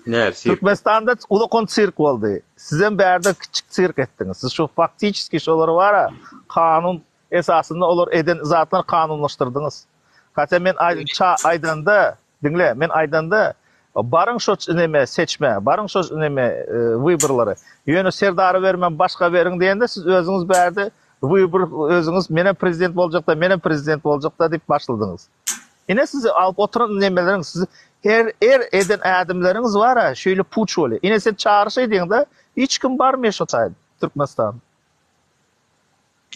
Näl sirk? Türkmenistanda ulakan sirk boldy. Sizem bärde kiçik sirk etdiňiz. Siz şu faktiçeskiý şolary bara kanun esasynda olar eden zatlar kanunlaşdyrdyňyz. Hatda men ça aýdanda, diňle, men aýdanda baryň şo neme seçme, baryň şo neme wyborlara. Ýöne Serdary bermän başga beriň diýende siz özüňiz bärde wybor özüňiz menem prezident boljakda, menem prezident boljakda diýip başladyňyz. Ine sizi alyp oturan nemeleriň siz her er eden ädimleriňiz bara şeýle puç bolýar. Ine sen çagyryş edýäňde hiç kim barmaýar şo taýda Türkmenistan.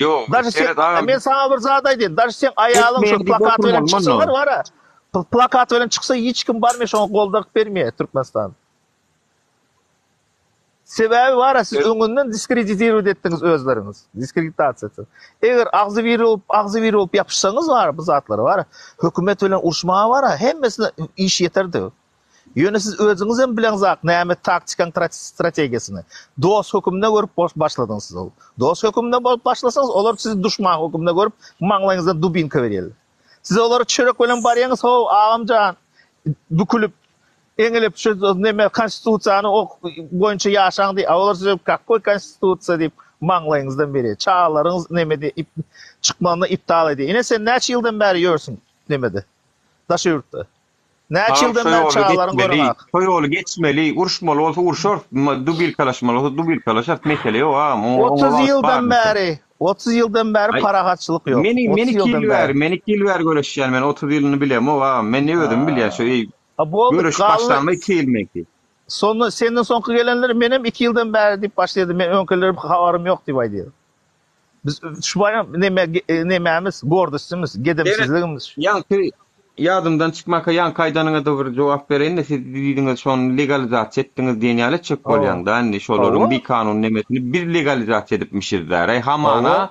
Ýok, Daşy sen seret agam. men saňa bir zat aýdýan. Daşy seň aýalyň şo Etmeýän diýip plakat bilen oturmaly çyksalar mundan. bara plakat bilen çyksa hiç kim barmaýar şoňa goldaryp bermeýär Türkmenistan. Sebäbi bar-a siz öňünden diskreditirować etdiňiz özleriňiz. Diskreditasiýa etdiňiz. Eger agzybir bolup, agzybir bolup ýapyşsaňyz bar bu zatlara bar-a, hökümet bilen uruşmaga bar-a, hemmesine iş ýeterdi. Ýöne siz özüňizem bileňzak näme taktikaň strategiýasyny. Dost höküminde görüp başladyňyz siz ol. Dost höküminde bolup başlasaňyz, olar sizi duşman höküminde görüp, maňlaýyňyzdan dubinka berýärler. Siz olara çörek bilen barýaňyz, how, agam jan, bükülip, Eňilip şu neme konstitusiýany ok boýunça ýaşaň diý, a olar size kakoý konstitusiýa diýip maňlaýyňyzdan berýär. Çagalaryňyz neme diýip çykmagyny iptal edýär. Ine sen näçe ýyldan bäri ýörsüň nemede daşary ýurtda. Näçe Agam ýyldan şo bäri ýoly çagalaryň geçmeli, göreňak. şo ýoly geçmeli, uruşmaly bolsa urşarys, dubilkalaşmaly bolsa dubilkalaşarys, mesele ýok agam, oňa oňa 30 wagt bar ýyldan entek. bäri, 30 ýyldan bäri Aý, parahatçylyk ýok. meni men 30 iki ýyldan ýyl bäri, bäri. men iki ýyl bäri göreşýän, men 30 ýylyny bilemok agam, men özüm bilýän şo eý, A boldy Göreş gally başlanda iki ýyl meňki. Sonda senden soňky gelenler menem iki ýyldan bäri diýip başlaýardy men öňkiler habarym ýok diýip aýdýar. Biz şu baýram neme nemämiz gordostymyz gedemsizligimiz. Ýaňky ýadymdan çykmaka ýaňky aýdanyňada bir jogap bereýin-de siz diýdiňiz şony legalizasiýa etdiňiz diýen ýaly etjek bolýaňda indi şolaryň bikanun nemesini biz legalizasiýa edipmişiz-dä hamana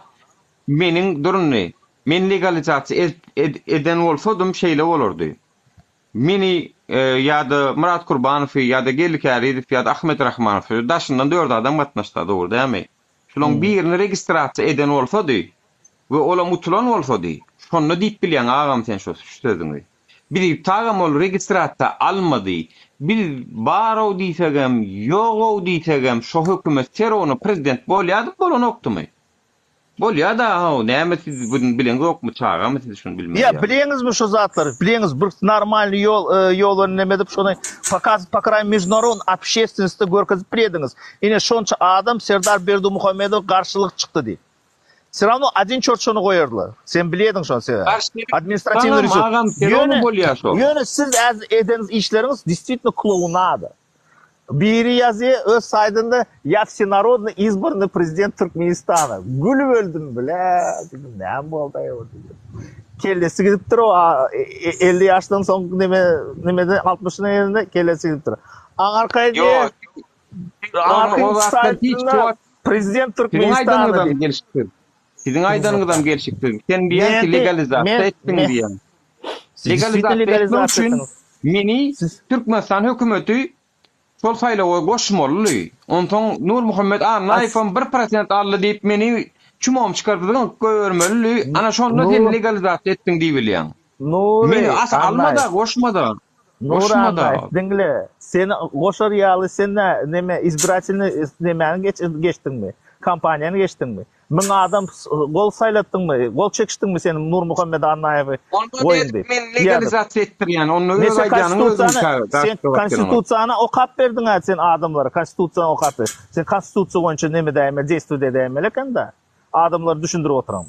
meniň dur indi men legalizasiýa eden bolsadym şeýle bolardy. Meni ýa-da Myrat Kurbanowy ýa-da Geldi Kärizow ýa-da Ahmet Rahmanow daşyndan dört adam gatnaşsa dogry dälmi? Şulaň birini registrasiýa eden bolsady we olam utulan bolsady, şonda diýip bilýäň agam sen şo şu sözüňi. Bizi tagam ol registrasiýa almady. Biz bar-ow diýsegem, ýog-ow diýsegem şo hökümet serowna prezident bolýardy bolanokdymy? Bolýa-da how, näme siz buny bileňzokmy, çagamy siz şuny bilmez Ýa ýaly. bileňizmi şu zatlary? Bileňiz bir normalny ýol ýolyny neme edip şony pokaz po kraý mejnaron obşestwennostda görkezip bilediňiz. Ine şonça adam Serdar Berdimuhamedowa garşylyk çykdy diýip. Vse rawno odin çort şony goýardylar. Sen bilediň şony sebäbi. Garşylyk Administratiwnyý çyksaňam resurs. agam serowno Ýöne bolýa şol. ýöne siz äz edeniz işleriňiz destvitno klounada. Biri ýazýa öz saýdynda ýa wsenarodny izbornyý prezident Türkmenistana. Gülüp öldüm blä diýdim näme boldaý bu diýdim. Kellesi gidipdir o 50 ýaşdan soň neme nemede 60-yna gelende kellesi gidipdir. Aňarkaý diýe Ýok. O zatlar hiç wagt prezident Siziň Türkmenistana aýdanyňyzam diýip. gelşiksiz. Siziň aýdanyňyzam gelşiksiz. Sen diýýäň ki legalizasiýa etdiň diýýäň. Legalizasiýa etmek üçin meni Türkmenistan hökümeti şol saýlawa goşmalydy. Onsoň Nurmuhammet Annaýewem bir prosent aldy diýip meni çumam çykaryp zyňyp goýbermelidi. Ana şonda sen legalizasiýa etdiň diýibilýäň. Meni as almada goşmada. Nury Annaýew diňle seni goşar ýaly sen neme izbiratelnyý nemäni geçdiňmi? Kampaniýany geçdiňmi? Müň adam gol saýlatdyňmy, gol çekişdiňmi sen Nurmuhammet Annaýewi goýun diýip. Men legalizasiýa etdirýän, onda öz aýdýanyň özüň Sen konstitusiýany okap berdiň-ä sen adamlara, konstitusiýany okap ber. Sen konstitusiýa boýunça neme edäýmeli, deýstwiýt edäýmeli eken-dä. Adamlara düşündirip oturan.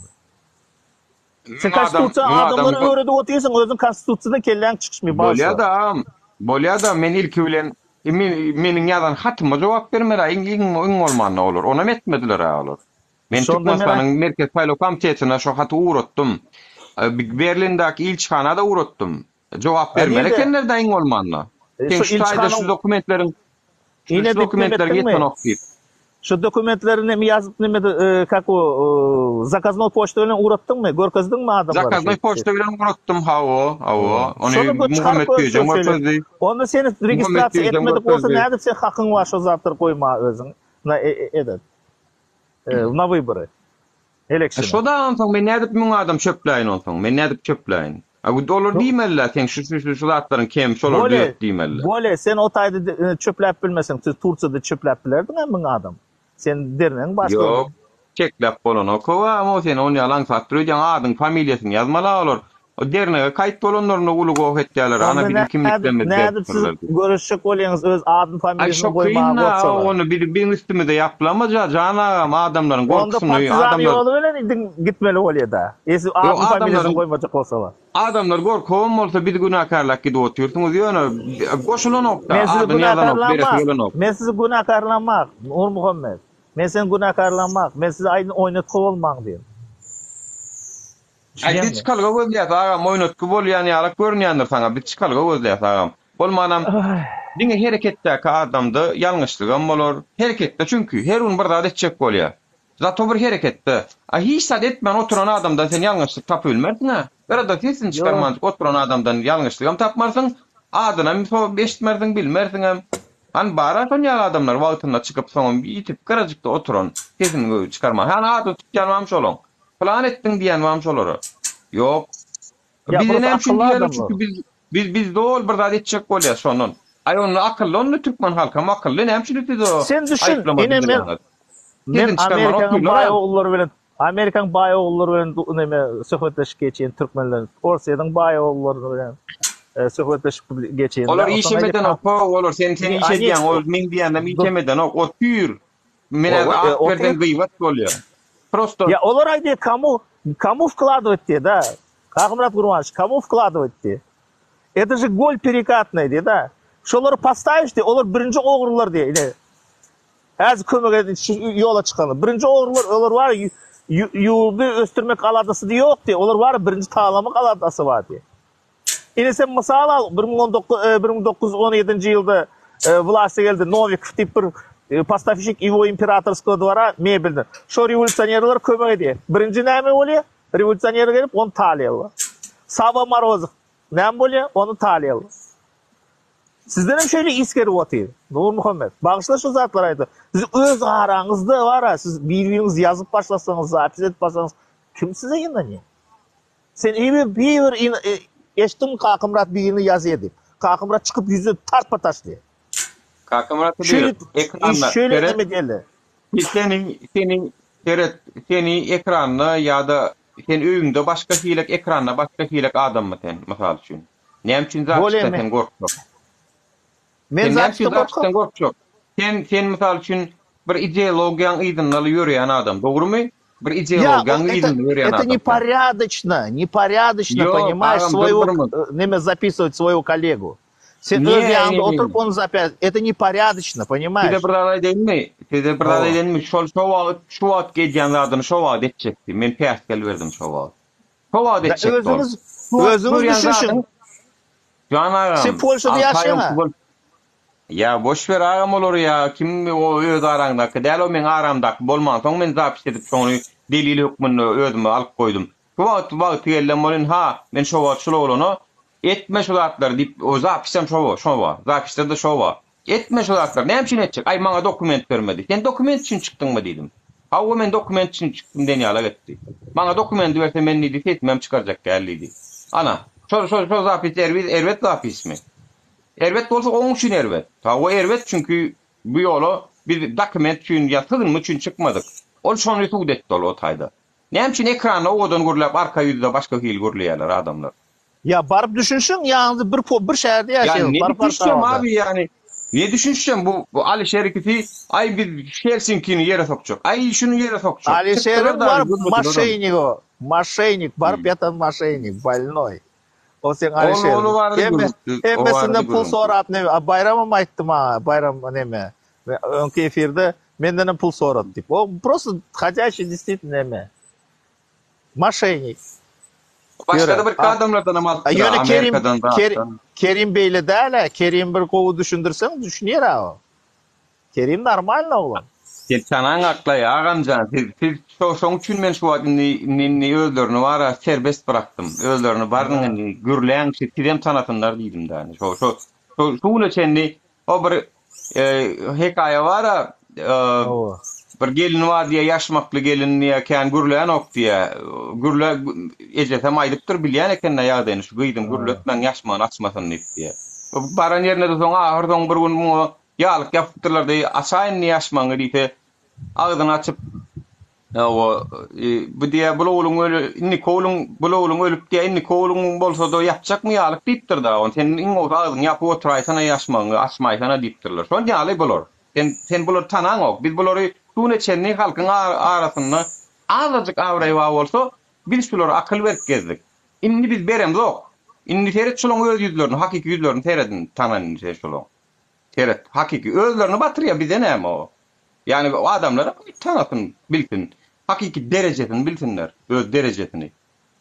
Sen konstitusiýany adamlara öwredip otyrsyň, özüň konstitusiýadan kelläň çykyşmy bagşy. Bolýa-da agam, bolýa-da men ilki bilen meniň ýazan hatyma jogap bermeli-ä iň iň bolmanda olar. Onam etmediler-ä olar. Men Türkmenistanyň Merkezi saýlaw komitetine şo haty ugratdym. Berlindäki ilçihana-da ugratdym. Jogap bermeli ekenler-dä iň bolmanda. Sen şu taýda şu dokumentleriň şu dokumentleriň ýetenok diýip. Şu dokumentleri neme ýazyp neme kak o zakaznoý poçta bilen ugratdyňmy? Görkezdiňmi adamlara? Zakaznoý poçta bilen ugratdym, hawa, hawa. Ony Muhammet Güýjem görkezdi. Onda seni registrasiýa etmedik bolsa nädip sen hakyň bar şo zatlary goýmaga özüň na edet na wybory. Election. Şo-da onsoň men nädip müň adam çöpläýin onsoň? Men nädip çöpläýin? A olar diýmeliler seň şu şu şu zatlaryň kem şolary düzet diýmeliler. Bolýa, sen o taýda çöpläp bilmeseň, siz Tursiýada çöpläp bilerdiň-ä müň adam. Sen dernegiň başlygy. Ýok, çekläp bolanok howa, o sen ony ýaly aňsat öýdýäň, adyň, familiýasyny ýazmaly-a olar. O dernege kaýt bolanlarynda uly goh etýärler, ana biziň kimliklerimizi Nädip siz beripdirler diýip. göreşjek bolýaňyz öz adyny Aý familiýasyny şo goýmaga kyn-da, gorksalar. ony bizi biziň üstümize ýaplamaja jan agam adamlaryň Onda gorkusyny partizan adamlar ýoly bilen idiň gitmeli bolýada. Esi Ýok adyny familiýasyny adamlaryň goýmajak bolsalar. Adamlar gorkagam bolsa bizi günäkärläp gidip otyrsyňyz ýöne goşulanokda Men sizi adyny ýazanok beresi günäkärlamak. gelenok. Men sizi günäkärlamak Nurmuhammet. Men seni günäkärlamak. Men size aýdyn oýnatgy bolmaň diýen. Aý biz çykalga gözleýäs agam oýnatgy bolýan ýalak görünýändir saňa biz çykalga gözleýäs agam bolmanam diňe hereketdäki adamda ýalňyşlygam bolar hereketde çünki her gün bir zat etjek bolýa zato bir hereketde a hiç zat etmän oturan adamdan sen ýalňyşlyk tapybilmersiňä gyrada sesini çykarmanjyk oturan adamdan ýalňyşlygam tapmarsyň adynam eşitmersiň bilmersiňem hany bara şon ýaly adamlar wagtynda çykyp soňam ýitip gyrajykda oturan sesini çykarman hany adyny tutýan bamy şolaň Plan etdiň diýen bam şolara. Ýok. Ýa Bize burası näme üçin akylly diýerler adamlar. çünki biz biz biz doly bir zat etjek bolýas şondan. Aý onda akylly onda türkmen halkam akylly näme üçin siz o Sen düşün aýyplama ine men bildirýäňiz. men Sesini çykarman Amerikanyň otyrlar baý a. ogullary bilen Amerikanyň baý ogullary bilen du neme söhbetleşip geçýän türkmenler Orsýetiň baý ogullary bilen e, söhbetleşip geçýän. Olar işem edenok ho olar sen sen iş edýäň ol men diýýänem işem edenok otyr. Men Owa, häzir e, at berseň otyr. gyýbat bolýar. Prosto Ya olar aýdýar komu komu wkladywać diýýär da. Kakamyrat Gurbanowiç komu wkladywać diýýär. Это же голь перекатная diýýär da. Şolary postawiş diýýär, olar birinji ogrular diýýär. Ine. Häzir kömek edin şu ýola çykanlar. Birinji ogrular olar bar ýurdy ösdürmek aladasy ýok diýýär. Olar bar birinji talamak aladasy bar diýýär. Ine sen mysal al, 1917-nji ýylda wlasta geldi Nowikow diýip bir postawşik ýwo imperatorskogo dwora mebelden. Şo rewolýusionerler kömek edýär. Birinji näme bolýar? Rewolýusioner gelip ony talaýarlar. Sawwa Morozow näme bolýar? Ony talaýarlar. Sizdenem şeýle is gelip otyr. Nurmuhammet, bagyşla şu zatlary aýdyp. Siz öz araňyzda bar-a, siz bir-biriňizi ýazyp başlasaňyz, zapis edip başlasaňyz, kim size ynanýar? Sen bir bir eşitdim Kakymyrat birini ýazýa diýip. Kakamyrat çykyp ýüzüne tarpa taşlaýar. Kakamyrat Şeýle ekranda şeýle neme geldi. Seni seni seret seni ekranda ýa-da sen öýüňde başga hilek ekranda başga hilek adammy sen mysal üçin? Näme üçin zapisden sen gorkjak? Men zapisden gorkjak. gorkjak. Sen sen mysal üçin bir ideologiýaň yzynda ýöreýän adam, dogrumy? Bir ideologiýaň yzynda ýöreýän adam. Это непорядочно, непорядочно, понимаешь, своего neme zapisывать своего коллегу. Sen öz ýanyňda oturyp ony zapis, это nepорядочно, понимаешь? Size bir zat aýdaýynmy? Size bir zat aýdaýynmy? Şol şo wagt, şu wagt edýän zadyny şo wagt etjekdi. Men päsgel berdim şo wagt. Şo wagt etjekdi ol. Özüňiz, özüňiz düşünşiň. Jan agam. Sen Polşada ýaşaýaň-a. Ýa boş ber agam olary ýa kim o öz araňdaky däl o meň aramdaky bolmansoň men zapis edip şony delil hökmünde özüme alyp goýdum. Şu wagt wagty gelden bolyn ha men şo wagt şul oglana etme şu zatlary diýip o zapisem şo şo bar zapisde-de şo bar etme şu zatlary näme üçin etjek aý maňa dokument bermedi sen dokument üçin çykdyňmy diýdim hawa men dokument üçin çykdym diýen ýalak etdi maňa dokumendi berse men diýdi sesimem çykarjak däl diýdi ana şo şo şo zapis erbet erbet zapismi erbet bolsa oň üçin erbet hawa erbet çünki bu ýola biz dokument üçin ýa sygynma üçin çykmadyk ol şony subut etdi ol o taýda Näme üçin ekranda owadan gürläp arka ýüzde başga hili gürleýärler adamlar. Ýa baryp düşünşiň ýaňyzy bir po bir şäherde Ýa ýaşaýaňyz ne baryp düşünşem Warşawada. abi ýani ne düşünşem bu bu Alişer ikisi aý biz Helsinkini ýere sokjak aý şuny ýere sokjak Alişeriň çykdylar da baryp gürlediler ony. moşennik o moşennik baryp ýatan moşennik bolnoý o seň Ol Alişeriň ol barada hemme gürrüňsiz o barada hemmesinden pul gürrüňsiz. sorap neme a Baýramam aýtdy maňa Baýram neme öňki efirde Mendenem pul sorady diýip. O prosto ходячий действительно neme. Moşennik. Başga-da birki adamlardanam alypdyr Ýöne Kerim Amerikadan Kerim beýle däl-ä. Kerim bir gowy düşündirseň düşünýär-ä o. Kerim normalny oglan. Sen çanaň aklaý agamjan siz siz şo şoň üçin men şu wagt indi indi indi özlerini bara serbest byrakdym. Özlerini baryň indi gürläň sizem tanasynlar diýdim däni. Şo şo şo şu güne çenli O bir hekaýa bar-a, bir gelin bar diýýär, ýaşmakly gelin diýýär, kän gürlänok diýýär. Gürle, ejesem aýdypdyr, bilýän eken-dä ýagdaýyny, şu gyzym gürletmäň, ýaşmagyny açmasyn diýip diýýär. Baran ýerine-de soň ahyr soň bir gün muňa ýalyk ýapypdyrlar diý, açaý indi ýaşmagyňy diýse, agzyny açyp, Hawa, bu diýýär, bul ogluň öli, indiki ogluň, bul ogluň ölüp diýýär, indiki ogluň bolsa-da ýapjakmy ýalyk diýipdir dagy ony. Sen iň gowusy agzyňy ýapyp oturaýsana ýaşmagyňy açmaýsana diýipdirler. Şon ýaly bular. Sen, sen bulary tanaňok. Biz bulary şu güne çenli halkyň arasynda azajyk abraý bar bolsa, biz şulara akyl berip gezdik. Indi biz beremzok. Indi seret şolaň öz ýüzlerini, hakyky ýüzlerini seredin, tanan indi sen şolaň. Seret, hakyky özlerini batyrýar, bize näme o? Ýagny adamlar tanasyn, bilsin. Hakyky derejesini bilsinler, öz derejesini.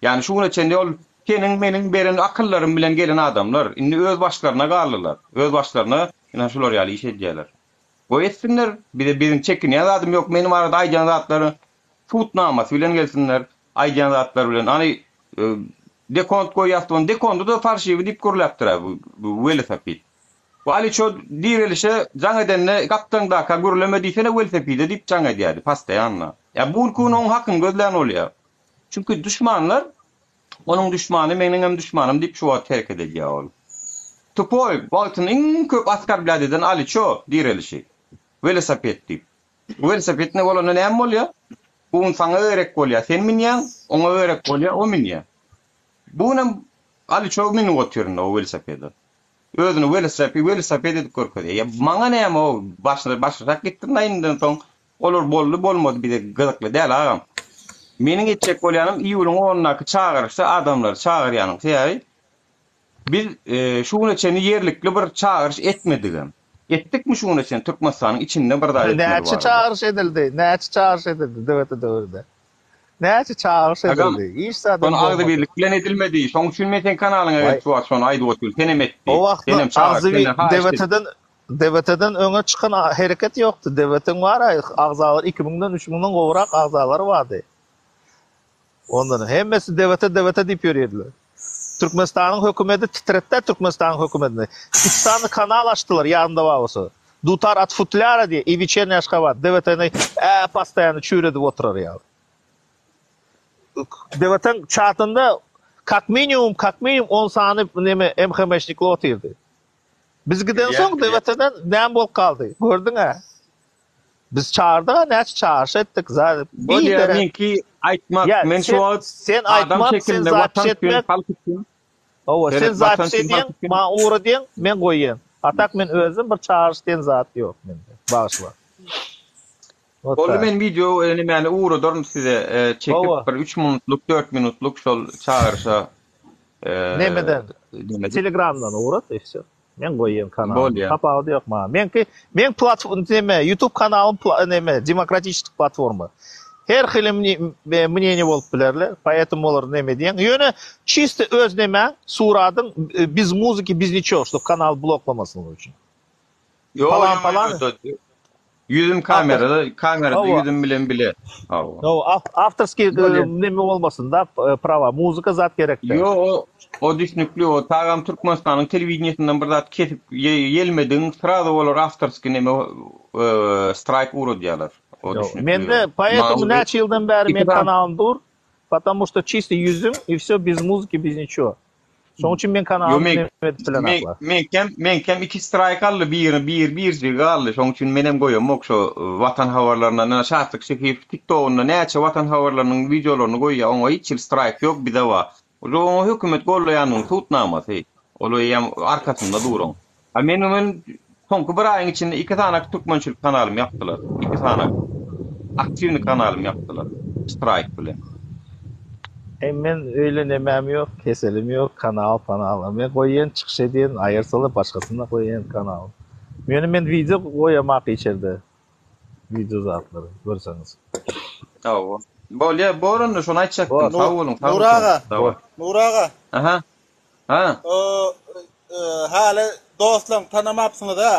Ýagny şu güne çenli ol seniň, meniň beren akyllarym bilen gelen adamlar, indi öz başlaryna galdylar. Öz başlaryna ynha şular ýaly iş edýärler. Goý etsinler, bize biziň çekinýän zadym ýok, men barada aýdýan zatlary sud namasy bilen gelsinler, aýdýan zatlary bilen. Hany dekont goýýas diýip, dekondy-da farşiwi diýip gürläpdir-ä bu welosiped. Bu Aliço direlişe jaň edende gapdaňdaka gürleme diýsene welosipede diýip jaň edýärdi postoýanno. Ýa bu günki gün oň hakyny gözlän bolýar. Çünki duşmanlar onuň duşmany meniňem duşmanym diýip şu wagt hereket edýär ol. Tupoý wagtyny iň köp oskorblýat eden Aliço direlişi. Welosiped diýip. Welosiped ne bolanda näme bolýar? Bu gün saňa gerek bolýar sen münýäň, oňa gerek bolýar o münýär. Bu günem Aliço münüp otyr indi o welosipede. Özüni welosiped welosiped edip görkezýär. Ýa maňa näme o başyna başyşak gitdim-dä indinden soň. Olar boldy bolmady bize gyzykly däl agam. Meniň etjek bolýanym iýulyň onundaky çagyryşda adamlary çagyrýanyň sebäbi biz şu güne çenli ýerlikli bir çagyryş etmedigem. Etdikmi şu güne çenli Türkmenistanyň içinde bir zat etmeli Näçe barada. çagyryş edildi? Näçe çagyryş edildi döwete döwürde? Näçe çagyryş Agam, edildi? Hiç zadam şony bolmady. agzybirlik bilen edilmedi. Şoň üçin men seň kanalyňa Waý. gelip şu wagt şony aýdyp otyryn. Senem etdi. O wagtlar Senem çagyr, agzybi senden haýyşt et. DWT-den DWT-den öňe çykan hereket ýokdy. DWT-iň bar-a agzalary 2000-den, 3000-den gowrak agzalary bardy. Ondan hemmesi DWT, DWT diýip ýörýärdiler. Türkmenistanyň hökümeti titretdä Türkmenistanyň hökümetini. Iki sany kanal açdylar ýadymda bar bolsa. Dutar at futlyara diýe i Wiçerniý Aşgabat DWT-ni ä postoýanny çüýredip oturar ýaly. DWT-niň çatynda kak minimum kak minimum on sany neme MHM-şnikler otyrdy. Biz giden soň DWT-den näme bolup galdy? Gördüň-ä. Biz çagyrdyk-a, näçe çagyryş etdik. Zat Bolýar, meňki aýtmak, men şu wagt sen adam aýtmak, sen zapis etmek. Halk üçin. Hawa, sen zapis edýäň, maňa ugradýaň, men goýýan. A tak men özüm bir çagyryş diýen zat ýok mende. Bagyşla. Boldy men wideo nämäni ugradaryn size çekip bir 3 minutlyk, 4 minutlyk şol çagyryşa Nemeden? Telegramdan ugrat i wsё. Men goýýan kanalym. Tapawudy ýok maňa. Meňki meň platform neme YouTube kanalym neme demokratiçeskiý platforma. Her hili mneniýe bolup bilerler. Poetому olar neme diýen. Ýöne çisto öz nemäň suradyň bez muzyki bez niçego ştob kanal bloklamasynlygy üçin. Ýok, Palan palan. Ýüzüm kamerada, kamerada ýüzüm bilen bile. Hawa. Ýok, awtorskiý neme bolmasyn da, prawa, muzyka zat gerek däl. Ýok, o o düşnükli, o tagam Türkmenistanyň telewideniýesinden bir zat kesip ýelmedigiň srazu olar awtorskiý neme straýk ugradýarlar. O düşnükli. Mende poetому näçe ýyldan bäri meň kanalym dur, потому что çisto ýüzüm i wsё bez muzyki, bez niçego. Şoň üçin meň kanalymy neme edip bilenoklar. Meňkem meňkem iki straýk aldy biri bir birjigi galdy şoň üçin menem goýamok şo watan habarlaryndan ina Şatlyk Şehiýew tiktogynda näçe watan habarlarynyň wideolaryny goýýa oňa hiç hili straýk ýok bize bar. Ol oňa hökümet gollaýanyň subutnamasy. Ol eýýäm arkasynda duran. A men men soňky bir aýyň içinde iki sanak türkmençilik kanalymy ýapdylar. Iki sanak. Aktiwnyý kanalymy ýapdylar. Straýk bilen. Eý men öýle nemäm ýok, keselim ýok, kanal panal. Men goýýan çykyş edýän, aýyrsalar başgasyna goýýan kanal. Ýöne men wideo goýamak içerde. Wideo zatlary görseňiz. Hawa. Bolýa, bor onda şony aýtjakdym. Sag boluň, sag Nur aga. Nur aga. Aha. Ha. Häli dostlaň tanamapsyňyz-a.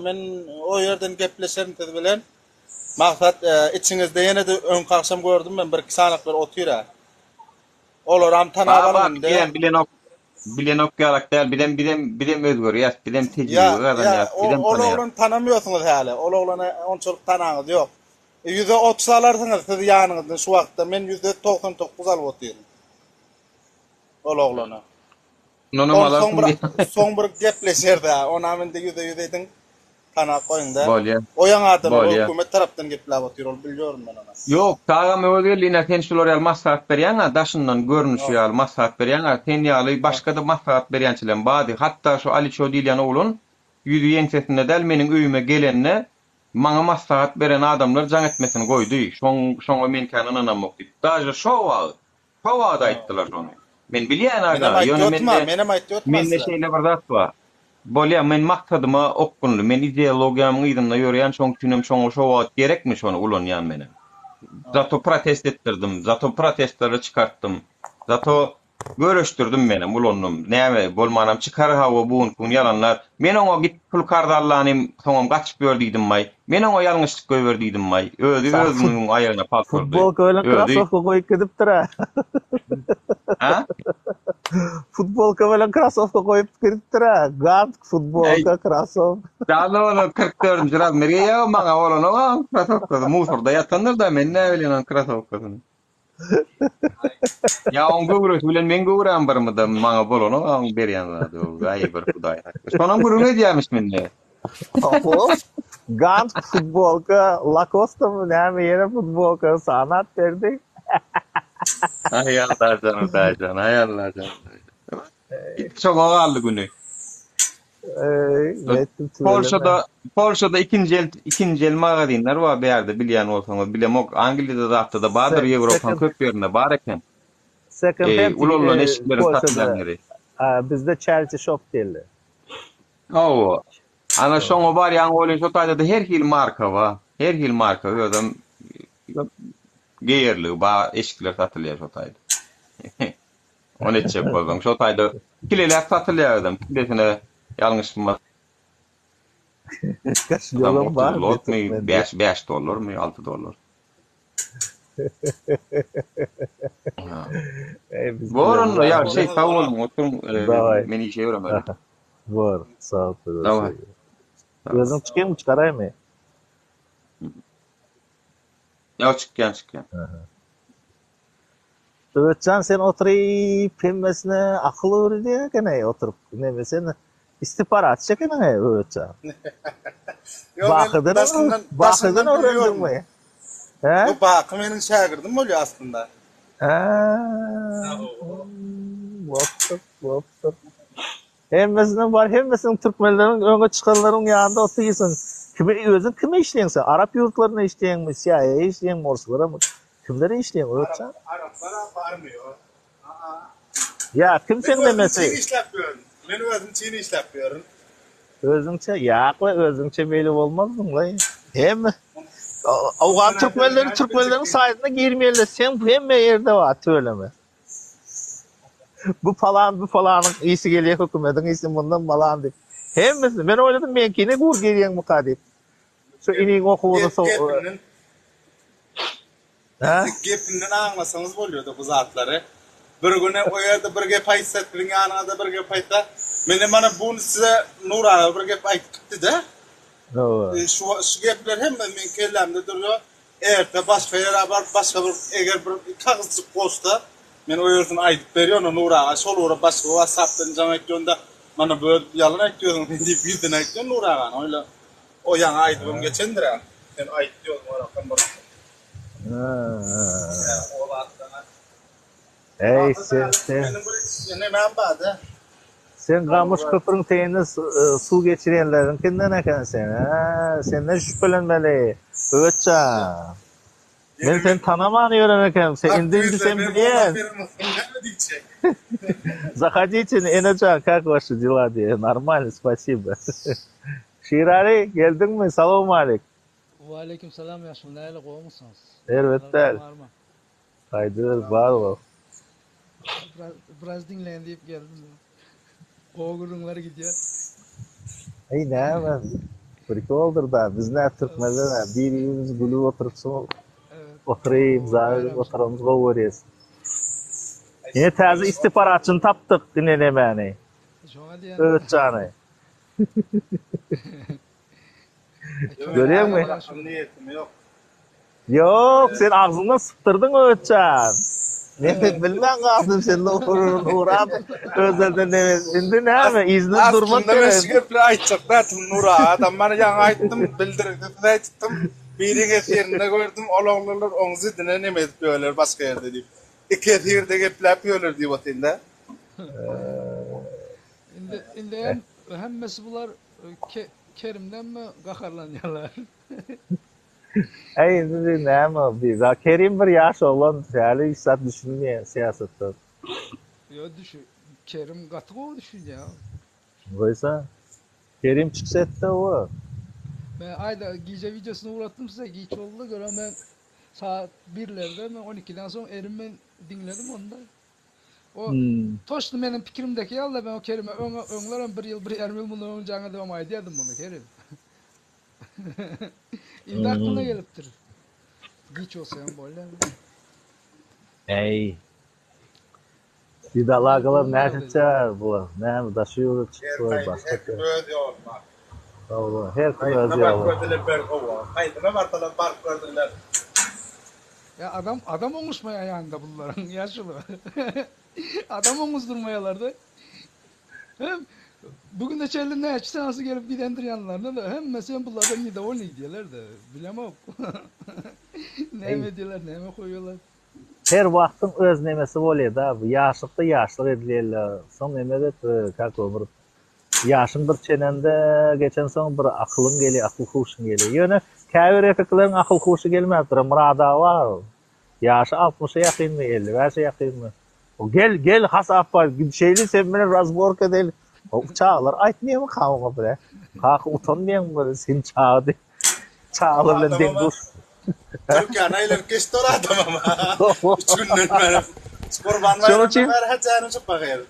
Men o ýerden gepleşerin siz bilen. Maksat içiňizde ýene-de öňki agşam gördüm men bir-iki sanaklar otyr-a. Olaram tanap alyň indi. Bar, bilenok. Bilenok ýalak däl. Bizem bizem bizem özgerýäs, bizem tejribe gazanýas, bizem tanýas. Ol oglany tanamýorsyňyz häli. Ol oglany onçalyk tanaňyz ýok. 130 alarsyňyz siz ýanyňyzdan şu wagtda. Men 199 alyp otyryn. Ol oglana. Ondanam Ony soň bir soň bir gepleşeris-ä. Onam indi ýüze-ýüz ediň. Tanap goýuň-da. Bolýa. O ýaňy adam ol hökümet tarapdan gepläp otyr, ol bilýorin men ony. Ýok, Tagam Öwezgeldi ine sen şular ýaly maslahat berýäň-ä, daşyndan görnüşi ýaly maslahat berýäň-ä, sen ýaly başga-da maslahat berýänçilem bardy. Hatda şu Aliço diýilýän oglan ýüzi ýeňsesinde däl meniň öýüme gelende maňa maslahat beren adamlar jaň etmesini goýdy. Şoň şoňa men kän ynanamok diýip. Daže şo wagt Şo wagt aýtdylar şony. Men bilýän aga, ýöne mende mende şeýle bir zat bar. Bolýa, men maksadyma okgunly, men ideologiýamyň yzynda ýörýän, şoň üçinem şoňa şo wagt gerekmi şony ulanýan menem. Zato protest etdirdim, zato protestlere çykartdym, zato göreşdirdim menem, ulandym. Näme, bolmanam çykar hawa bu günki gün ýalanlar. Men oňa git pul karz allanym, soňam gaçyp ýör diýdimmaý. Men oňa ýalňyşlyk goýber diýdimmaý. Özi özüniň aýagyna palta urdy. Futbolka bilen krasowka goýup gidipdir-ä. Hä? Futbolka bilen krasowka goýup gidipdir-ä. Gant futbolka, krasowka. Däl ol 44-nji razmer geýýär, maňa bolanok oň krasowkasy. Musorda ýatandyr-da, men näbilýän oň krasowkasyny. Ýa oň göwresi bilen meň göwräm birmida maňa bolanok oň berýän zady. Aý bir hudaý hakda. Şonam gürrüň edýämiş mende. Oho. Gant futbolka, Lacoste-my näme ýene futbolka sanap berdi. Aý Allajan Hudaýjan, aý Allajan. Şoňa galdy güni. Polşada Polşada ikinji el ikinji el magazinler bar bärde bilýän bolsaňyz bilemok Angliýada zatda-da bardyr Ýewropanyň köp ýerinde bar eken. Second hand Ulalylan eşikleriň satylýan ýeri. Bizde charity shop diýilýär. Hawa. Ana şoňa barýaň welin şo taýda-da her hili marka bar. Her hili marka özem geýerligi bar eşikler satylýar şo taýda. Ony etjek bolsaň, şo taýda kileläp satylýar özem. Kilesine ýalňyşmasam Kaşylyogam 30 zlotmy, 5 5 dollarmy, 6 dollar. Bor onda, ýagşy, sag boluň, oturyň, men işe ýöremeli. Bor, sag bol. Daway. Özüň çykýaňmy, çykaraýmy? Ýok, çykýan, çykýan. Öwezjan sen oturyp hemmesine akyl öwredýän ekeneý oturyp neme sen. Istihbaratçy ekeniň-eý, Öwezjan. Ýok, men Bakydan daşyndan, Bakydan daşyndan bilýoryn. öwrendiňmi? Hä? Ýok, Baky meniň şägirdim bolýar aslynda. Hä. Bolupdyr, bolupdyr. Hemmesiniň bar, hemmesiniň türkmenleriň öňe çykanlaryň ýanynda otyrsyň. Kime özüň kime işleýäň sen? Arap ýurtlaryna işleýäňmi, CIA işleýäňmi, orslaramy? Kimlere işleýäň Öwezjan? Araplara barmyýor. Ýa kim Men seň özüm nemesi? çyn işläp ýörün. Men özüm çyn işläp ýörün. Özüňçe ýakla özüňçe beýle bolmazdyňlaý. Hemme Owgan türkmenleri türkmenleriň saýdyna girmeýärler. Sen hemme ýerde bar tüweleme. Bu palan bu palanyň isi gelýär hökümediň isi mundan malan diýip. Hemmesi men oýladym meňkine gur girýäňmika diýip. Şu iniň okuwyny Gepinden Hä? Gepinden aňlasaňyz bolýada bu zatlary. Bir güni o ýerde bir gep aýtsa, siziň ýanyňyzda bir gep aýtsa, menem mana bu gün size Nur aga bir gep aýdyp gitdi-de. Hawa. Şu şu gepler hemme meň kellämde durýar. Erte başga ýere baryp başga bir eger bir kagyzjyk goşsa, men o ýersini aýdyp berýän o Nur aga şol ugra başga WhatsApp-dan jaň aýtýan-da, mana bu ýalan aýtýarsyň sen diýip ýüzüne aýtýan Nur aganyň öýle. O ýaňy aýdybam geçendir-ä. Sen aýt ýoň orakam bir. Eý sen sen. Meniň bir nemem bar-da. Sen gamyş köprüň teýinde suw geçirýänleriňkinden eken sen, hä? Senden şübhelenmeli, Öwezjan. Men seni tanaman ýören ekenim. Sen indi indi sen bilýän. Zahodite, enejan, kak waşi dela diýýär. Normalno, spasibo. Şirali, geldiňmi? Salowmalik. Waleýkim salam ýaşuly näle gowumysyňyz? Erbet däl. Gaýdyber bar bol. Biraz biraz diňleýin diýip geldim. Gowy gürrüňler gidýär. Eý näme bir iki boldur-da biz nä türkmenler nä bir-birimizi gülüp oturyp şol oturyp zat edip oturamyz gowy görýäs. Ine täze istihbaratçyny tapdyk ine nemäni. Şoňa diýen. Öwezjany. Görýäňmi? Niýetim ýok. Ýok, sen agzyňdan sypdyrdyň Öwezjan. Men seni bilmän galdym, sen Nurap özlerden neme indi näme yzyndan durmak Aslynda men gerek. şu gepleri aýtjak däldim Nur aga. Adam mana ýaňy aýtdym, bildirgisiz aýtdym. Biriň efirinde gördüm, ol oglanlar oň zidine neme edip ýörler başga ýerde diýip. Iki efirde gepläp ýörler diýip otyryn-da. Indi indi hem hemmesi bular Kerimdenmi gaharlanýarlar? Äý indi näme bi za Kerim bir ýaş oglan häli hiç zat düşünmeýär syýasatdan. Ýo düşü Kerim gaty gowy düşünýär. Goýsa Kerim çykyş etdi owa. Men aýda gije wideosyny ugratdym size giç boldy gören men saat birlerde men on ikiden soň erim men diňledim onda. O toçny meniň pikirimdeki ýaly-da men o Kerime öň öňlerem bir ýyl bir ýarym ýyl mundan öň jaň edibem aýdýardym muny Kerim. Indi aklyna gelipdir. Giç bolsa hem bolýar. Eý. Bidalagalar näçe çär bular. Näme daşy ýurda çyksalar başga. Her kim öz ýoluna. Hawa, her kim öz Haýsyna baryp ýoluna. gördüler bir hawa. Haýsyna barsalar baryp gördüler. Ya adam adam oňuşmaýar ýanynda bularyň ýaşuly. Adam oňuzdurmaýarlar-da. Hem bu güne çenli näçe sanysy gelip gidendir ýanlaryna da hemmesi hem bulardan nedowolnyý diýýärler-de. Bilemok. Näme edýärler, näme goýýarlar. Her wagtyň öz nemesi bolýar-da. Bu ýaşlykda ýaşlyk edilýär. Soň neme edip, как bir Ýaşyň bir çenende geçensoň bir akylyň gelýär, akyl-huşuň gelýär. Ýöne käbir erkekleriň akyl-huşy gelmäpdir. Myrat aga bar. Ýaşy altmyşa ýakynmy, 55-e ýakynmy? O gel, gel hasap bar, gidişeýli sen bilen razborka edeli. O çagalar aýtmaýarmy oňa bire? Kaka utanmaýaňmy bir sen çaga diýip. Çagalar bilen deň-duş. Türkiýäni aýlanyp geçdi ol adamam. Üç günden bäri. Gurban baýramyndan bäri hajany çypba gyz.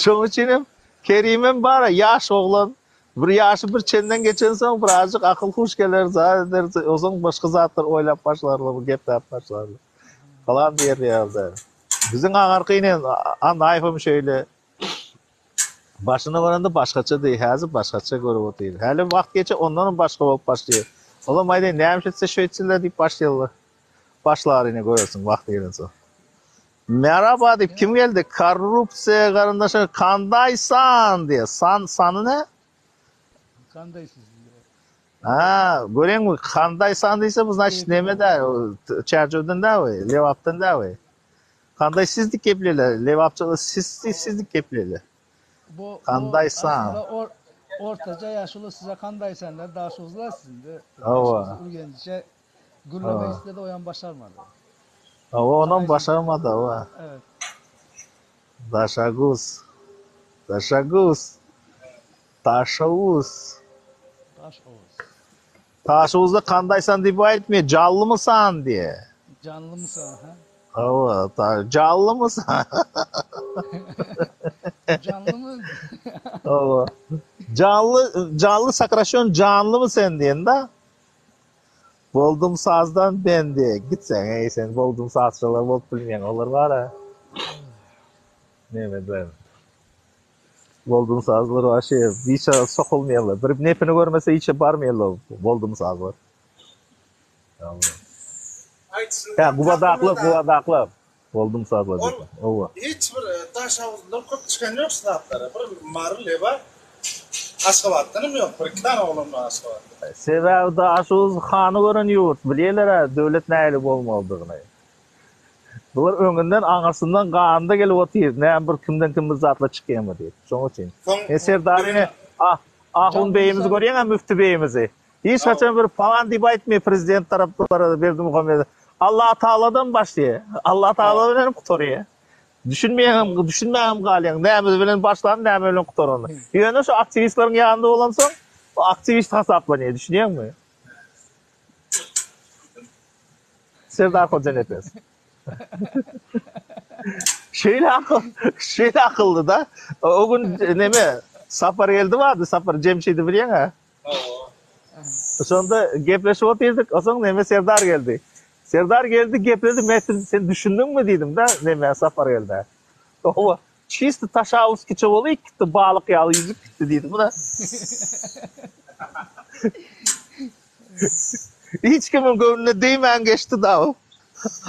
Şonuň üçin hem Kerimem bar-a, ýaş oglan. Bir ýaşy bir çenden geçensoň birazjyk akyl-huş geler, zat eder, onsoň başga zatlar oýlap başlarlar, gepläp başlarlar. Salam diýer ýaly. Biziň aňarky ine Annaýewem şeýle. Başyna baranda başgaçady, häzir başgaça görüp otyr. Häli wagt geçe ondanam başga bolup başlaýar. Olam aýdaýyn, näme etse şeýtsinler diýip başlaýarlar. Başlar ine görersiň wagty gelensoň. Merhaba diýip kim geldi? Korrupsiýa garyndaşy Kandaýsan diýe. San sany ne? Kandaýsyz. Ha, göreňmi? Kandaýsan diýse bu значит neme da? Çärjewden da we, Lebapdan da we. Kandaý siz dik gepleýler. Lebapça siz siz dik gepleýler. Bu Kandaýsan. aslında or, ortaca yaşlı size kandaysanlar daşozlar sizin de. Hawa. Ürgençe gürlemek Hawa. istedi o yan başarmadı. Hawa, onam başarmady, hawa. Evet. Daşaguz. Daşaguz. Daşoguz. Daş Oğuz. Daşoguzda kandaýsan diýip aýtmaýar, jallymysan diýe. Canlı mısın ha? Hawa, ta jallymysan. Canlı mı? Hawa. Janly, janly sakraşon janlymy sen diýen da. Boldum sazdan ben diye. Git sen ey sen boldum sazçylar bolup bilmeýäň olar bar-a. Neme bilen. Boldum sazlar waşe hiç sokulmaýarlar. Bir nepini görmese hiç barmaýarlar boldum sazlar. Ya gubadakly, gubadakly. Boldum sazlar diýip. Owa. Hiç bir e, Daşoguzdan köp çykan ýok ştatlara. Bir Mary, Lebap, Aşgabatdan hem ýok. Bir iki tane oglan bar Aşgabatda. Sebäbi Daşoguz hany gören ýurt, bilýärler-ä döwlet nähili bolmalydygyny. Bular öňünden aňyrsyndan ganda gelip otyr, näme bir kimden kim bir zatlar çykýarmy diýip. Şonuň üçin. Soň E Serdar ine ah Ahun beýimizi görýäňä müfti beýimizi. Hiç haçan bir palan diýip aýtmaýar prezident tarapdara Berdimuhamedow. Allah Tagaladan başlaýar. Allah Tagala bilen hem gutarýar. Düşünmeýäňem, düşünmänem galýaň. Näme bilen başlany, näme bilen gutarany. Ýöne şu aktiwistleriň ýanynda bolansoň, o aktiwist hasaplanýar, düşünýäňmi? Serdar Hojanepes. Şeýle akyl, şeýle akylly da. O gün neme Sapargeldi bardy, Sapar Jemşidi bilýäň-ä? Hawa. Şonda gepleşip otyrdyk, onsoň neme Serdar geldi. Serdar geldi, gepledi, men aýtdym, sen düşündiňmi diýdim da, neme Sapargeldä. Oba, çisti taşawuzkiçe bolup gitdi, balyk ýaly ýüzüp gitdi diýdim da. Hiç kimiň göwnüne degmän geçdi da o.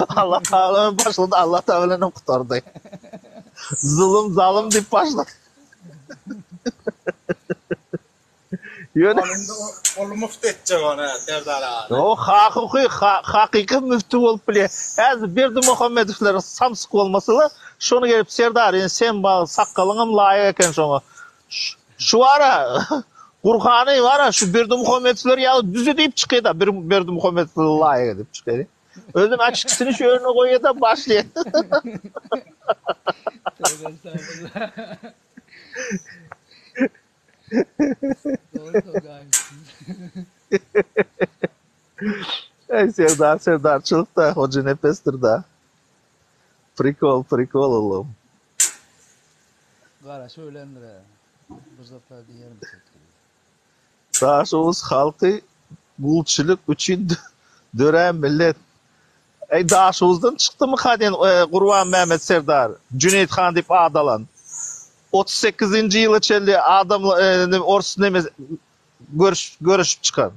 Allah Tagala başlady, Allah Tagala bilen gutardy. Zulum, zalym diýip başlady. Ýöne Ol indi ol müfti etjek ony Serdar aga. O hakyky hakyky müfti bolup bilýär. Häzir Berdimuhamedowlar samsyk bolmasalar, şony gelip Serdar indi sen bal sakgalyňam laýyk eken şoňa. Şu bara Gurhany bara şu Berdimuhamedowlar ýaly düzedip çykýar-da bir Berdimuhamedowlara laýyk edip çykýar. Özüm açkisini şu ýerine goýýar-da başlaýar. Tövbe estağfurullah. Doğru Ey Serdar, Serdarçylyk da Hoja Nepesdir da. Prikol, prikol oglum. Gara şölendir he. Bir zatlar diýerim çekil. Daşoguz halky gulçulyk üçin dörän millet. Eý Daşoguzdan çykdymyka diýen Gurbanmämmet serdar, Jüneýit han diýip ad alan. 38-nji ýyla çenli adam ors neme görüş görüşip çykan.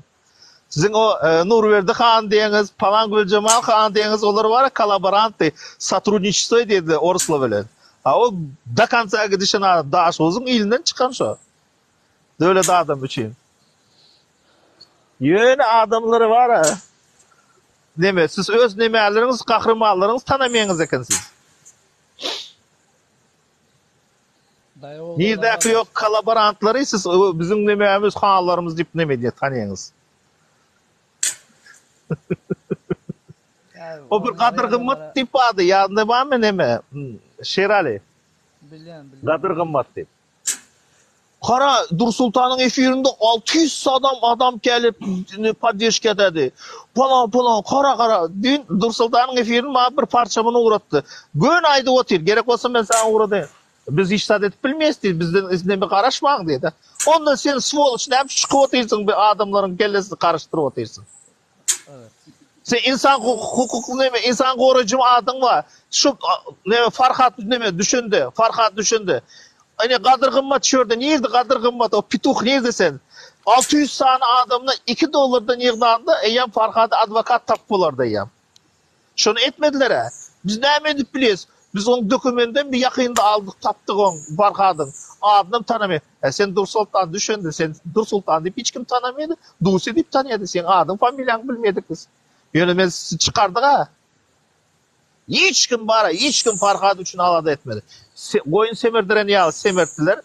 Siziň o Nurberdi han diýeňiz, palan Güljemal han diýeňiz olar bar kolaborantdy, sotrudniçestvo edýärdiler orslar bilen. A o do konca gidişen adam Daşoguzyň ilinden çykan şo. Döwlet adam üçin. Ýöne adamlary bar-a. Neme, siz öz nemeleriňiz, gahrymanlaryňyzy tanamaýaňyz eken siz. Nirdäki ýok kolaborantlary siz biziň nemämiz, hanlarymyz diýip neme edýär, tanaýaňyz. O bir gadyr-gymmat diýip bardy, ýadyňda barmy neme, Şerali? Bilýän, bilýän. Gadyr-gymmat diýip. Gara, Dursultanyň efirinde 600 sadam adam gelip poddeşka ededi. Palan palan gara gara. Düýn Dursultanyň efirini maňa bir parçamyny ugratdy. Göni aýdyp otyr. Gerek bolsa men saňa ugradaýyn. Biz hiç zat edip bilmeýäs diýdi. Bizden neme garaşmaň diýdi. Onda sen swoloç näme üçin çykyp otyrsyň bir adamlaryň kellesini garyşdyryp otyrsyň. Sen insan hukuk neme insan goraýjy adyň bar. Şu neme Farhat neme düşündi. Farhat düşündi. Ine gadyr gymmat şu ýerde nirde gadyr gymmat o pituh nirde sen? 600 sany adamdan 2 dollardan ýygnanda eýýäm Farhady adwokat tapyp bolardy eýýäm. Şony etmediler-ä. Biz näme edip bilýäs? Biz oň dokumentini bir ýakynda aldyk, tapdyk oň Farhadyň. Adynam tanamaýar. Hä sen Dursoltan düşende sen Dursoltan diýip hiç kim tanamaýardy. Dusi diýip tanýardy. Seň adyň familiýaňy bilmedik biz. Ýöne men sizi çykardyk-a. Hiç kim bara, hiç kim Farhad üçin alada etmedi. Goýun semerdiren ýaly semertdiler.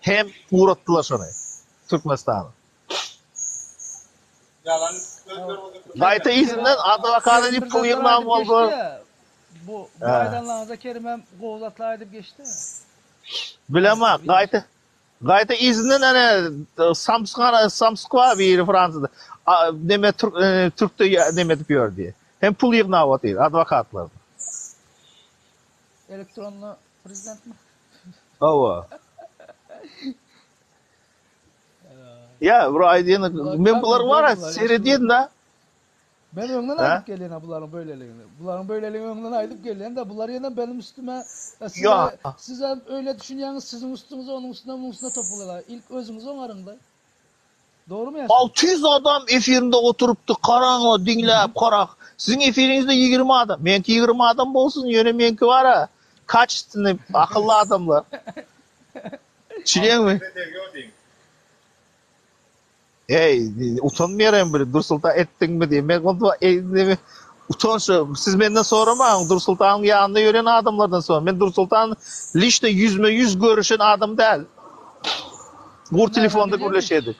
Hem ugratdylar şony Türkmenistana. Ýalan sözler bolsa. Gaýta yzyndan adwokata diýip pul ýygnan boldy. Bu bu aýdanlaryňyza Kerimem gowy zatlar aýdyp geçdi. Bilemok gaýta gaýta yzyndan ene samsyk samsyk bar biri Fransiýada neme türkde neme edip ýör diýip. Hem pul ýygnap otyr adwokatlar. Elektronly prezidentmi? Hawa. Ýa, bir aýdýan, men bular bar, seredýän da. Men öňden aýdyp gelýän bularyň böyleligini. Bularyň böyleligini öňden aýdyp gelýän da, bular ýene benim üstüme size siz hem öýle düşünýäňiz, siziň üstüňize, onuň üstüne, munuň üstüne topulýarlar. Ilk özüňiz oňaryň-da. Dogrumy ýa? 600 adam efirinde oturypdy, garaňla, diňläp, karak. Siziň efiriňizde 20 adam. Meňki 20 adam bolsun, ýöne meňki bar-a, kaçestwnyý, akylly adamlar. Çileňmi? Eý, utanmaýaryn bir Dursultan etdiňmi diýip. Men onda utanç, siz menden soramaň, Dursultanyň ýanynda ýören adamlardan soraň. Men Dursultan liçno ýüzme-ýüz görüşen adam däl. Gur telefonda gürleşedik.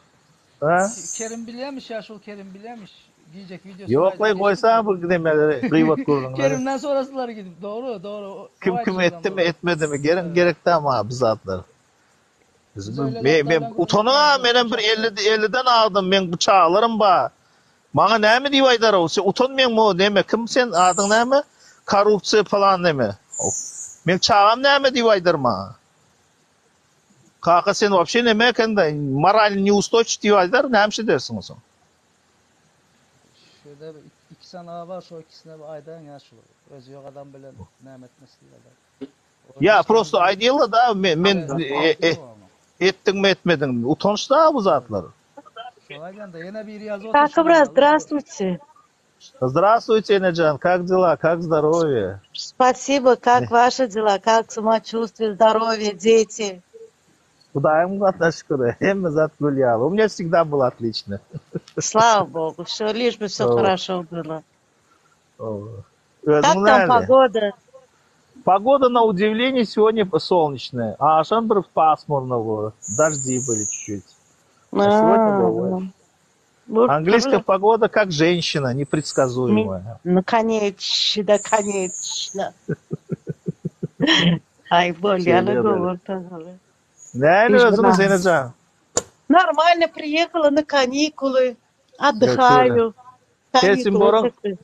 Ha? Kerim bilýämiş ýa şol Kerim bilýämiş. Gijeki videosyny Ýok, goý goýsa bu nemeleri gyýbat gürrüňleri. Kerimden sorasylar gidip. Dogry, dogry. Kim kim etdimi, etmedimi, gerek gerek däl maňa bu zatlar. Men men utanyň-a menem bir 50 50-den agdym, meň bu çagalarym bar. Maňa näme diýip aýdar o? Sen utanmaýaňmy o neme? Kim sen? Adyň näme? Korrupsiýa falan neme? Meň çagam näme diýip aýdar maňa? Kaka sen wapşe neme ekende moralny neustойчив diýip aýdar, näme şey dersiň onsoň? Şurada bir iki sany aga bar, şo ikisine bir aýdaýyň ýa şu özi ýok adam bilen näme etmesinler. Ýa prosto aýdýarlar da men men etdiňmi etmediňmi utanç da bu zatlar. Şo aýdýan da ýene biri ýazyp otyr. Kaka здравствуйте. Здравствуйте, Enejan, как дела, как здоровье? Спасибо, как ваши дела, как самочувствие, здоровье, дети? Hudaýyň zatına şükür, hemme zat gül ýaly. У меня всегда было отлично. Слава Богу, все, лишь бы все хорошо было. Özüň Как там näme? погода? Погода, на удивление, сегодня солнечная. А agşam bir пасмурно было. Дожди были чуть-чуть. А сегодня было. Ну, Английская погода как женщина, непредсказуемая. Ну, конечно, конечно. Ay bolýaly gowy. Näme özüňiz Enejan? Нормально приехала на каникулы, отдыхаю. Helsingboryň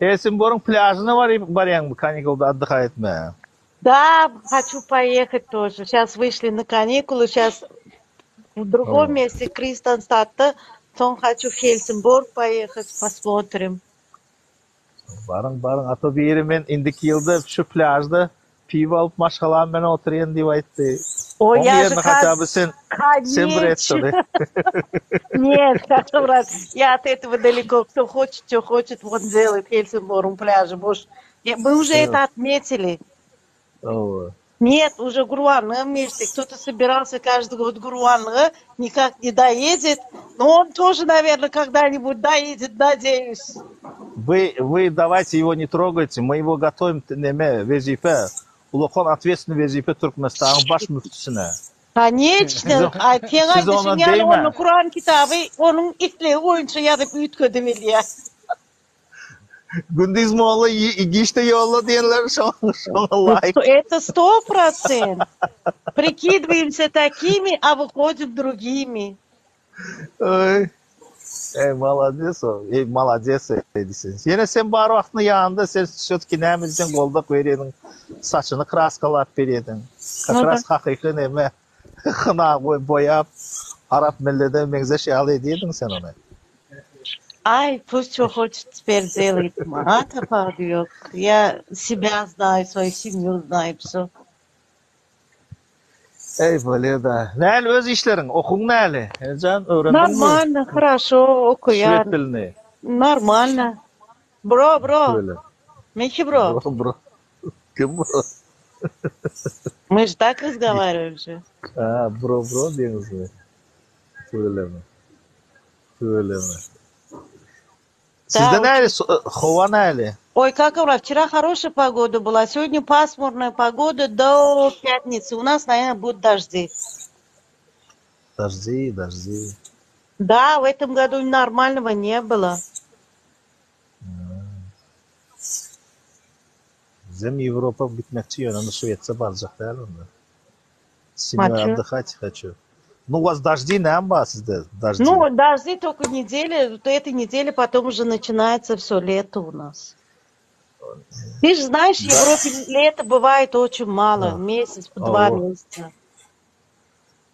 Helsingboryň plýažyna baryp barýaňmy kanikulda отдыхать etmäge? Да, хочу поехать тоже. Сейчас вышли на каникулы, сейчас в другом месте, Кристианстадта. Soň хочу в Хельсинборг поехать, посмотрим. Baryň, baryň. A to biri men indiki ýylda şu plýažda piwo alyp maşgalam bilen oturýan diýip aýtdy. Ой, Oň я же ýerine hatda bir sen sen bir et şony. Нет, брат, я от этого далеко. Кто хочет, что хочет, вот делает Хельсинборг пляже. Может, мы уже это отметили. Нет, уже Gurbanlyga вместе. Кто-то собирался каждый год Gurbanlyga, никак не доедет. Но он тоже, наверное, когда-нибудь доедет, надеюсь. Вы, вы давайте его не трогайте, мы его готовим neme wezipe. Ulakan ответственный wezipe Türkmenistanyň baş müftüsine. Конечно, a seň aýdyşyň ýaly ony Kuran kitaby onuň islegi boýunça ýazyp üýtgedi bilýä. Gündiz molla giçde ýolla diýenler şoňa laýyk. Это 100%. Прикидываемся такими, а выходим другими. Oý. Ey молодец o. Ey молодец ey diýseň. Ýene sen bar wagtyny ýanynda sen все-таки näme diýseň goldak berýediň. Saçyny kraskalap berýediň. Как раз hakyky neme hyna boýap arap millede meňzeş ýaly edýediň sen ony. Ay пусть что хочет теперь делает. Maňa tapawudy ýok. Я себя знаю, свою семью знаю, все. Eý bolýada. Näli öz işleriň? Okuň näli? Enejan öwrendiňmi? Нормально, хорошо, okaýan. Şwed dilini. Нормально. Bro, bro. Şöyle. Meki bro. Bro, bro. Kim bu? Мы же так разговариваем же. Ha, bro bro diýeňizmi? Tüweleme. Tüweleme. Sizde Да, nähili howa nähili? Ой, как говорят, вчера хорошая погода была, сегодня пасмурная погода до пятницы. У нас, наверное, будут дожди. Дожди, дожди. Да, в этом году нормального не было. Bizem Ýewropa gitmekçi ýöne onda Şwetsiýa barjak däl onda. Семьей Maçı. отдыхать хочу. Ну, у вас дожди näme bar sizde? Дожди. Ну, дожди только неделя, то этой недели потом уже начинается все лето у нас. Ты же знаешь, в Европе лето бывает очень мало, Да. месяц, два Ого. месяца.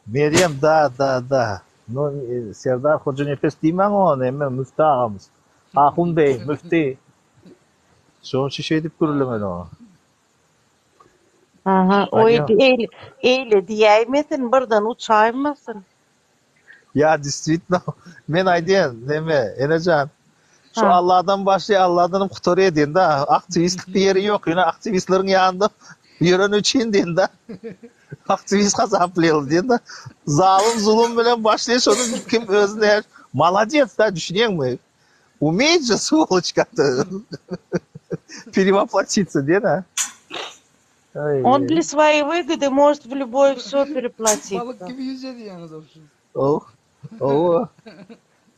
Meryem da da da. No Serdar Hojanepes diýmäň ony, emme müfti agamyz. Ahun beý, müfti. Şonuň üçin şeýdip gürlemeli oňa. Aha, o Alýo. eýle, eýle diýäýmesin, birden uçaýmasyn. Ýa действительно men aýdýan neme Enejan. Şu Ha. Alladan başlaýar, Alladanam gutarýar diýen-dä. Aktiwistlik ýeri ýok, ýöne aktiwistleriň ýanynda ýören üçin diýen-dä. Aktiwist hasaplaýaly diýen-dä. Zalym zulum bilen başlaýar, şony kim özüne Молодец, да, düşünýäňmi? Умеет же, сволочь, как-то перевоплотиться, diýen-ä. Aý. Он для своей выгоды может в любое все Balyk переплатиться. gibi ýüzýär diýýäňiz obşim. Oh. Oh.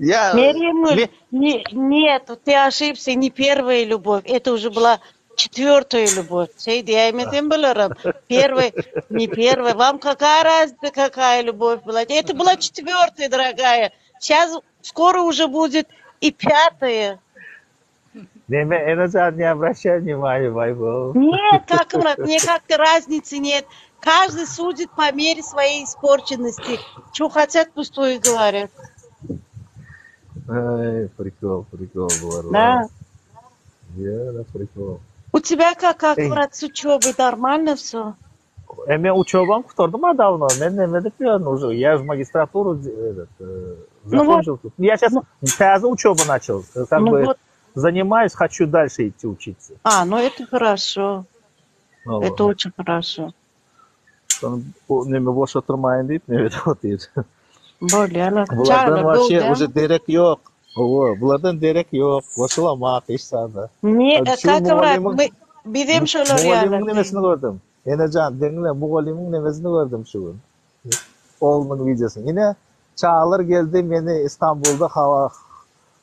Ýa Meryem, me не, нет, ты ошибся, не первая любовь, это уже была четвертая любовь. Şeý diýäýmeseň bolaram. Первая, не первая. Вам какая разница, какая любовь была? Это была четвертая, дорогая. Сейчас скоро уже будет и пятая. Neme Enejan не обращай внимания, Байбол. Нет, как мне как-то разницы нет. Каждый судит по мере своей испорченности. Что хотят, пусть то и говорят. Ай, прикол, прикол bular. Да. Ýa, прикол. У тебя как, как, Ey. брат, с учебой нормально все? E men учебам gutardym давно. Men näme diýip ýörün уже. Я же магистратуру этот, Ну вот. закончил тут. Я сейчас täze учебу начал. Как Ну бы вот. занимаюсь, хочу дальше идти учиться. А, ну это хорошо. Ну, Это очень хорошо. Şony bu näme boş oturmaýyn diýip näme edip otyr. Bolýar. Bulardan Çaglar вообще boldy. уже derek ýok. Owa, bulardan derek ýok. Goşulamak hiç zada. Ne, Şu kaka brat, mugallymyň мы bizem şolar mugallymyň ýaly. nemesini gördüm. Enejan, diňle, mugallymyň nemesini gördüm şu gün. Oglunyň wideosyny. Ine çagalar geldi meni Istanbulda hawa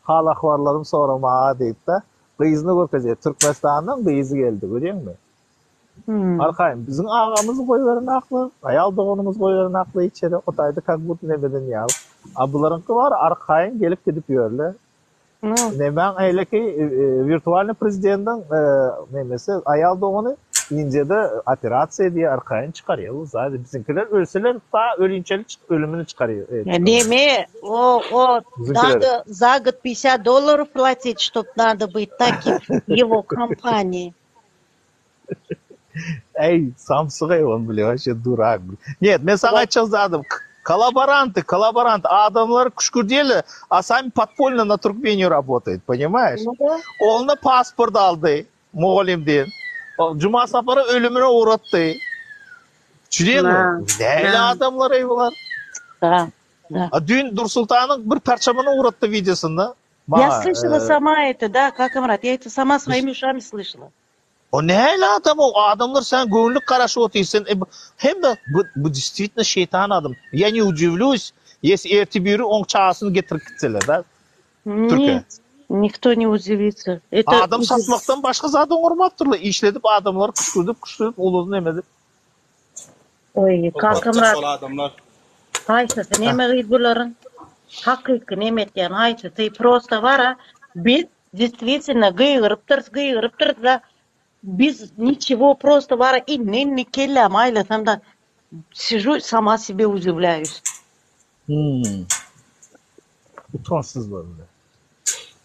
hal ahwallarym soramaga diýip-de, gyzyny görkezýär. Türkmenistanyň gyzy geldi, görýäňmi? Hmm. Arkaýyn biziň agamyzy goýberen akly, aýal doganymyzy goýberen akly içeri otaýdy как будто nemeden ýaly. A bularyňky bar arkaýyn gelip gidip ýörler. Ну, Nemäň eýleki wirtualny prezidentiň nemesi aýal dogany Indiýada operasiýa diýe arkaýyn çykarýar. Zaten biziňkiler ölseler ta ölünçeli ölümini çykarýar. Neme, o, o, Bizimkiler. надо за год 50 долларов платить, чтоб надо быть таким в его компании. Ey samsyk он, бля, вообще дурак. Нет, men saňa aýtjak zadym. Коллаборанты, коллаборанты. Adamlar küşkürdeli, а сами подпольно на Туркмению работают, понимаешь? Ну да. Ogluna pasport aldy, mugallymden. Juma Sapary ölümine uğratdy. Düşünýäňmi? Да. Näle Да. adamlar ey bular? Да, да. A düýn Dursultanyň bir parçamyny ugratdy wideosynda. Я Maňa, слышала e, сама это, да, как Мурат, я это сама своими ушами слышала. O näle adam o adamlar sen göwünlik garaşyp otyrsyň. E, bu- hem de bu, bu действительно şeytan adam. Я не удивлюсь, если erti biri oň çagasyny getirip gitseler da. Türkiye. Нет, никто не удивится. Это Adam satmakdan başga zat oňurmapdyrlar. Işledip adamlar küşkürdip küşkürdip uluzyny emedip. Ой, как Мурат, Şol adamlar. haýsysy näme gyz bularyň? Hakyky näme etýän haýsysy просто bara biz действительно gygyrypdyrys, gygyrypdyrys da biz ничего просто bara inni kelläm aýlasam da сижу сама себе удивляюсь. Hmm. Utançsyzlar bile.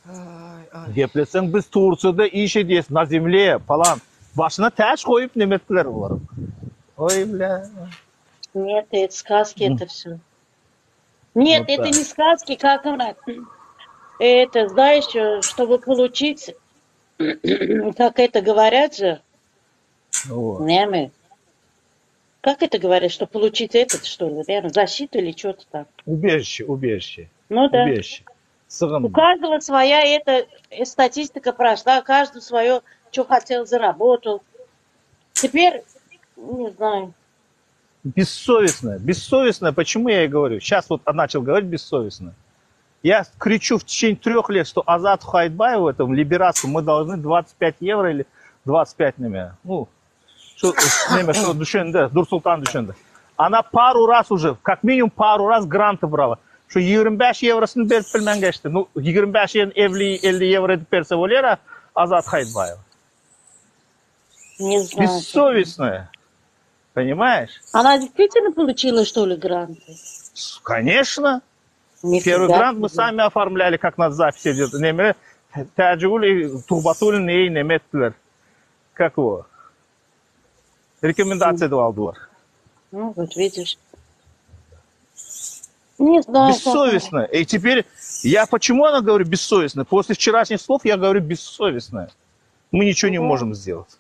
Ay ay. Gepleseň biz Tursiýada iş edýäs na zemle falan. Başyna täç goýup näme etdiler bular. Oý bile. Нет, это сказки, это все. Нет, Вот это так. не сказки, как она. Это, знаешь, э, чтобы получить, как это говорят же, Hawa. Näme? Как это говорят, что получить этот, что ли, верно, защиту или что-то там? Убежище, убежище. Ну да. Убежище. У Sygyndy. каждого своя эта э, статистика прошла, каждый свое, что хотел, заработал. Теперь, не знаю. Бессовестно, бессовестно, почему я и говорю? Сейчас вот начал говорить бессовестно. Я кричу в течение трех лет, что Азату Хайдбаеву, этому либерасу, мы должны 25 евро или 25 neme. Ну, şu neme, şu düşündi, Dursultan düşündi. Она пару раз уже, как минимум пару раз гранты брала. Şu 25 ýewrosyny berip bilmän geçdi. Ну, 25 ýerini 50, 50 ýewro edip berse bolýar Azat Haýtbaýew. Не знаю. Бессовестная. Понимаешь? Она действительно получила, что ли, гранты? Конечно. Нифига Первый грант мы себе. сами оформляли, как нас запись идет. Neme, Täjigül Tuhbatullin ey neme etdiler. Как его? Рекомендация edip aldylar. Ну, вот видишь. Не знаю. как Бессовестно. И теперь я почему она говорю бессовестно? После вчерашних слов я говорю бессовестно. Мы ничего не Да. можем сделать.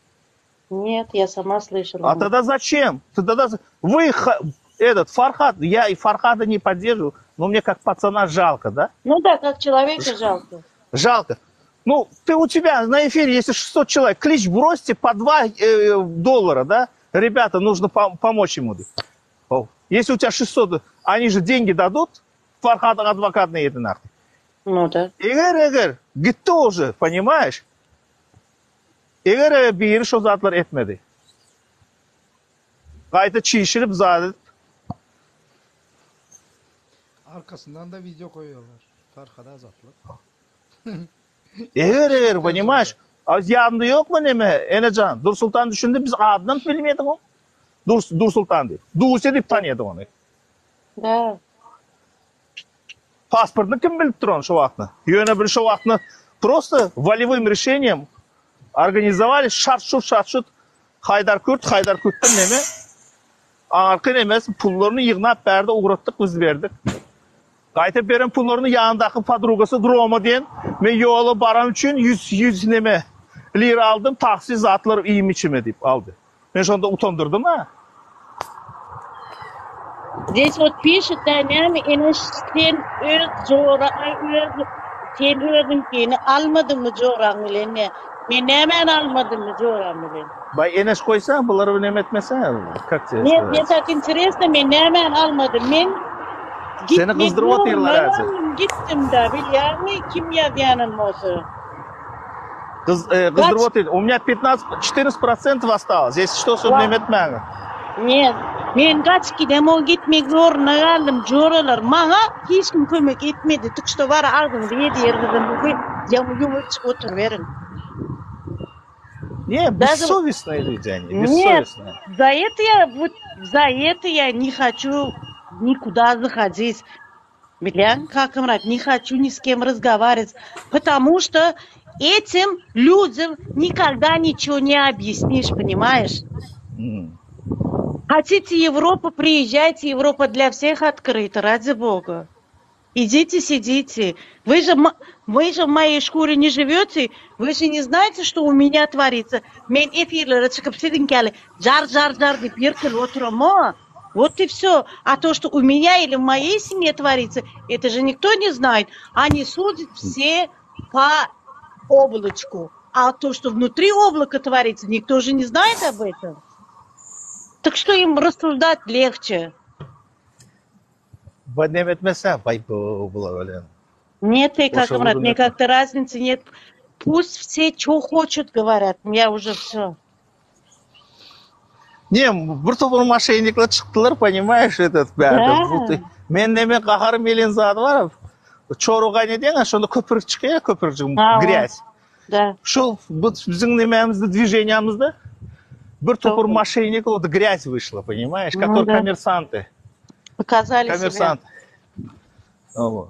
Нет, я сама слышала. А тогда зачем? Тогда за- вы ха- этот Фархад, я и Фархада не поддерживаю, но мне как пацана жалко, да? Ну да, как человека жалко. Жалко. Ну, ты у тебя на эфире, если 600 человек, клич бросьте по 2 э, доллара, да? Ребята, нужно пом- помочь ему. О, Если у тебя 600, они же деньги дадут, Фархад адвокат на это нахуй. Ну да. Eger eger gitdi уже, понимаешь? Eger eger biri şo zatlar etmedi. Gaýta çişirip zat edip, Arkasından da video koyuyorlar. Ferhat Azatlı. Eger eger, понимаешь? A ýadynda ýokmy neme, Enejan? Dursultan düşündi, biz adynam bilmedik o. Dur, Dursultan diýip. Duse diýip tanýardyk ony. Да. Pasportyny kim bilip dur ony şo wagtda? Ýöne bir şo wagtda просто волевым решением организовали şart-şurt şart-şurt Haýdar Kürt, Haýdar Kürtden neme? Aňarky nemesi pullaryny ýygnap berdi, ugratdyk biz berdik. Gaýta beren pullaryny ýanyndaky podrugasy Roma diýen, men ýola baram üçin 100 100 neme lira aldym, taksi zatlar iýim içime diýip aldy. Men şonda utandyrdım ha. Здесь вот пишет, да, näme ene sen öz jora öz sen özüňkini almadyňmy joraň bilen ne? Men nämäni almadymmy joram bilen? Baý Eneş goýsa, bulary neme etmese, как тебе Нет, мне сказать? так интересно, men nämäni almadym? Men Seni gitmek gyzdyryp otyrlar zorunda häzir. galdym, gitdim da, bilýäňmi, kim ýazýanam bolsa. Gyz, e, gyzdyryp otyr. У меня 15, 14% осталось. Если что, şony neme etmäň. Нет, men gaçyp gidemok, gitmek zorunda galdym, joralar. Maňa hiç kim kömek etmedi. Tik что bar agzyňyzy ýedi ýeriňizden ýumup çykyp oturyberiň. Не, Даже бессовестные люди они, Нет, бессовестные. за это я вот за это я не хочу никуда заходить. Bilýäň, Kakamyrat, не хочу ни с кем разговаривать, потому что этим людям никогда ничего не объяснишь, понимаешь? М. Хотите Европу, приезжайте, Европа для всех открыта, ради бога. Идите, сидите. Вы же, м- вы же в моей шкуре не живете, вы же не знаете, что у меня творится. Men efirlere çykyp siziňkäli jar jar jar diýip ýyrkylyp oturamok. Вот и все. А то, что у меня или в моей семье творится, это же никто не знает. Они судят все по облачку. А то, что внутри облака творится, никто же не знает об этом. Так что им рассуждать легче. Baý neme etmese, baý bu bular öyle. Нет, ты как Boşa брат, vurdum мне etme. как-то разницы нет. Пусть все что хочут говорят, я уже все. Не, bir topar мошенникler çykdylar, понимаешь, этот bärde. Да. Bu- Men neme gaharym gelen zady bar. Çoruga ne diýen, şonda köpürük çykýar, köpürük Ha, грязь. Да. Şol bu biziň nemämizde, движениямызda bir topar Doğru. мошенник вот грязь вышла, понимаешь, Ну которые да. коммерсанты. Показали себя. Коммерсант. Вот.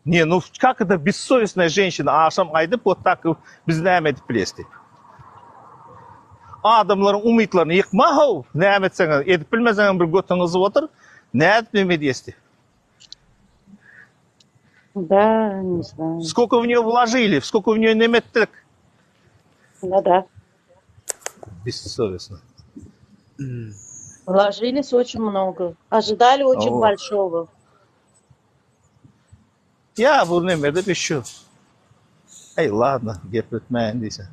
Не, ну как это бессовестная женщина agşam aýdyp вот так biz näme edip bilýäs diýip. Adamlaryň umytlaryny ýykma how, näme etseň edip bilmeseň bir götüňi otur, nädip neme diýesi diýip. Да, не знаю. Сколько в нее вложили, сколько в нее neme etdik. Да, да. Bessovestno. Вложились очень много. Ожидали очень Hawa. большого. Ýa bu nemede bir şu. Eý ladno, gepletmäýin diýse.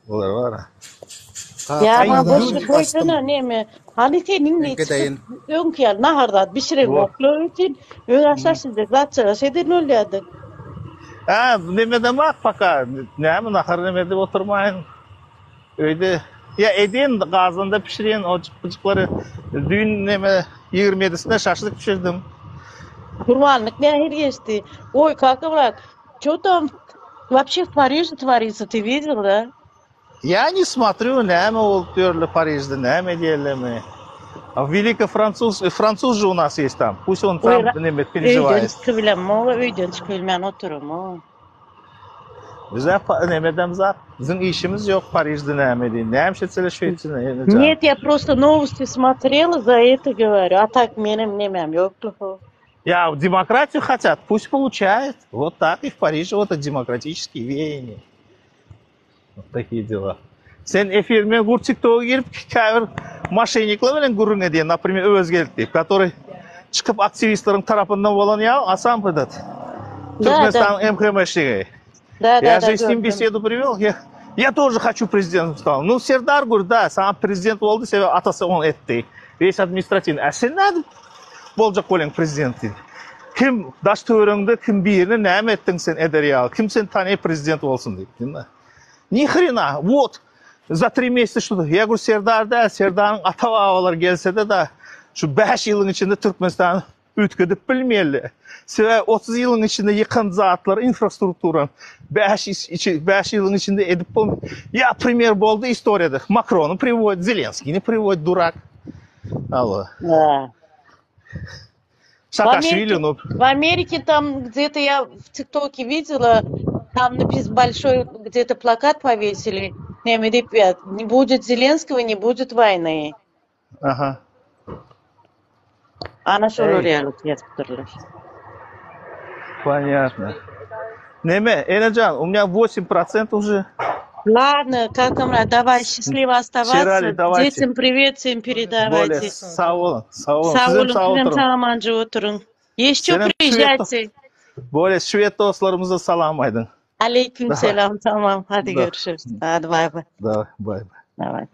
Olar bar-a. Ýa Aý, maňa Kakadan boş gaçdym. goýsana neme. Hany seniň Men ne çykyp gideýin. öňki ýaly nahar zat bişireňoklar üçin öň aşa şinjek zatçaga şeýdip bolýardy. Hä, nemeden bak paka, näme nahar neme edip oturmaýyn. Öýde ýa edýän gazanda pişirýän o jyk-byjyklary. Düýn neme 27-sinde şaşlyk pişirdim. Gurbanlyk nähili geçdi? Oý kaka brat, ço tam вообще в Париже творится, ты видел, да? Я не смотрю, näme bolup ýörler Parižde, näme edýärlermi. A Великий француз, француз же у нас есть там. Пусть он Oý, там neme öýden переживает. çykybilemok, öýden çykybilmän oturamok. Bize nemeden zat. Biziň işimiz ýok Parižde näme edýän. Näme etseler şu etsin ene jan. Нет, я просто новости смотрела, за это говорю. А так menem nemem ýokdy. Я демократию хотят, пусть получают. Вот так и в Париже вот это демократические веяния. Вот такие дела. Sen efirime gur TikTok'a girip käbir maşennikler bilen gürrüň edýän, например, Öwez diýip, который çykyp aktiwistleriň tarapyndan bolan ýa Asam этот. Да, да. Türkmenistan MHM-şigi. Да, да, Я да, же с ним gördüm. беседу привел. Я, я тоже хочу президентом стал. Ну, Сердар говорит, да, сам президент boldy, sebäbi atasy ony etdi. Весь административный. А sen nädip boljak bolýaň prezident diýdi. Kim daş töweregiňde kim birini näme etdiň sen eder ýaly? Kim sen tanyp prezident bolsun diýip. Ни хрена. Вот. За три месяца что-то. Я говорю, Serdar da, Serdar'ın ata babalar gelse de da şu 5 ýylyň içinde Türkmenistan üýtgedip bilmeli. Sebäbi 30 ýylyň içinde ýykan zatlar, infrastruktura 5 içi 5 ýylyň içinde edip bol. Ya пример boldy istoriýada. Macron'u приводит, Zelenskini приводит, дурак. Алло. Да. В Саакашвили, Америке, ну, в Америке там где-то я в ТикТоке видела, там написан большой где-то плакат повесили. Не, ребят, не будет Зеленского, не будет войны. ага. Ana şolar Ey, ýaly ýazypdyrlar. понятно. Neme, Enejan, у меня 8% уже. Ладно, как там, давай, счастливо оставаться. Şirali, давайте. Детям привет, всем Bolýa, передавайте. sag boluň, sag boluň. Sag Sizem boluň, sag sizem oturyň. sag-aman oturyň. Еще Senem şwed приезжайте. Bolýa, şwed dostlarymyza salam aýdyň. Aleyküm Давай. selam, tamam. Hadi Да. görüşürüz. Hadi bay bay. Давай, bay bay. Давай.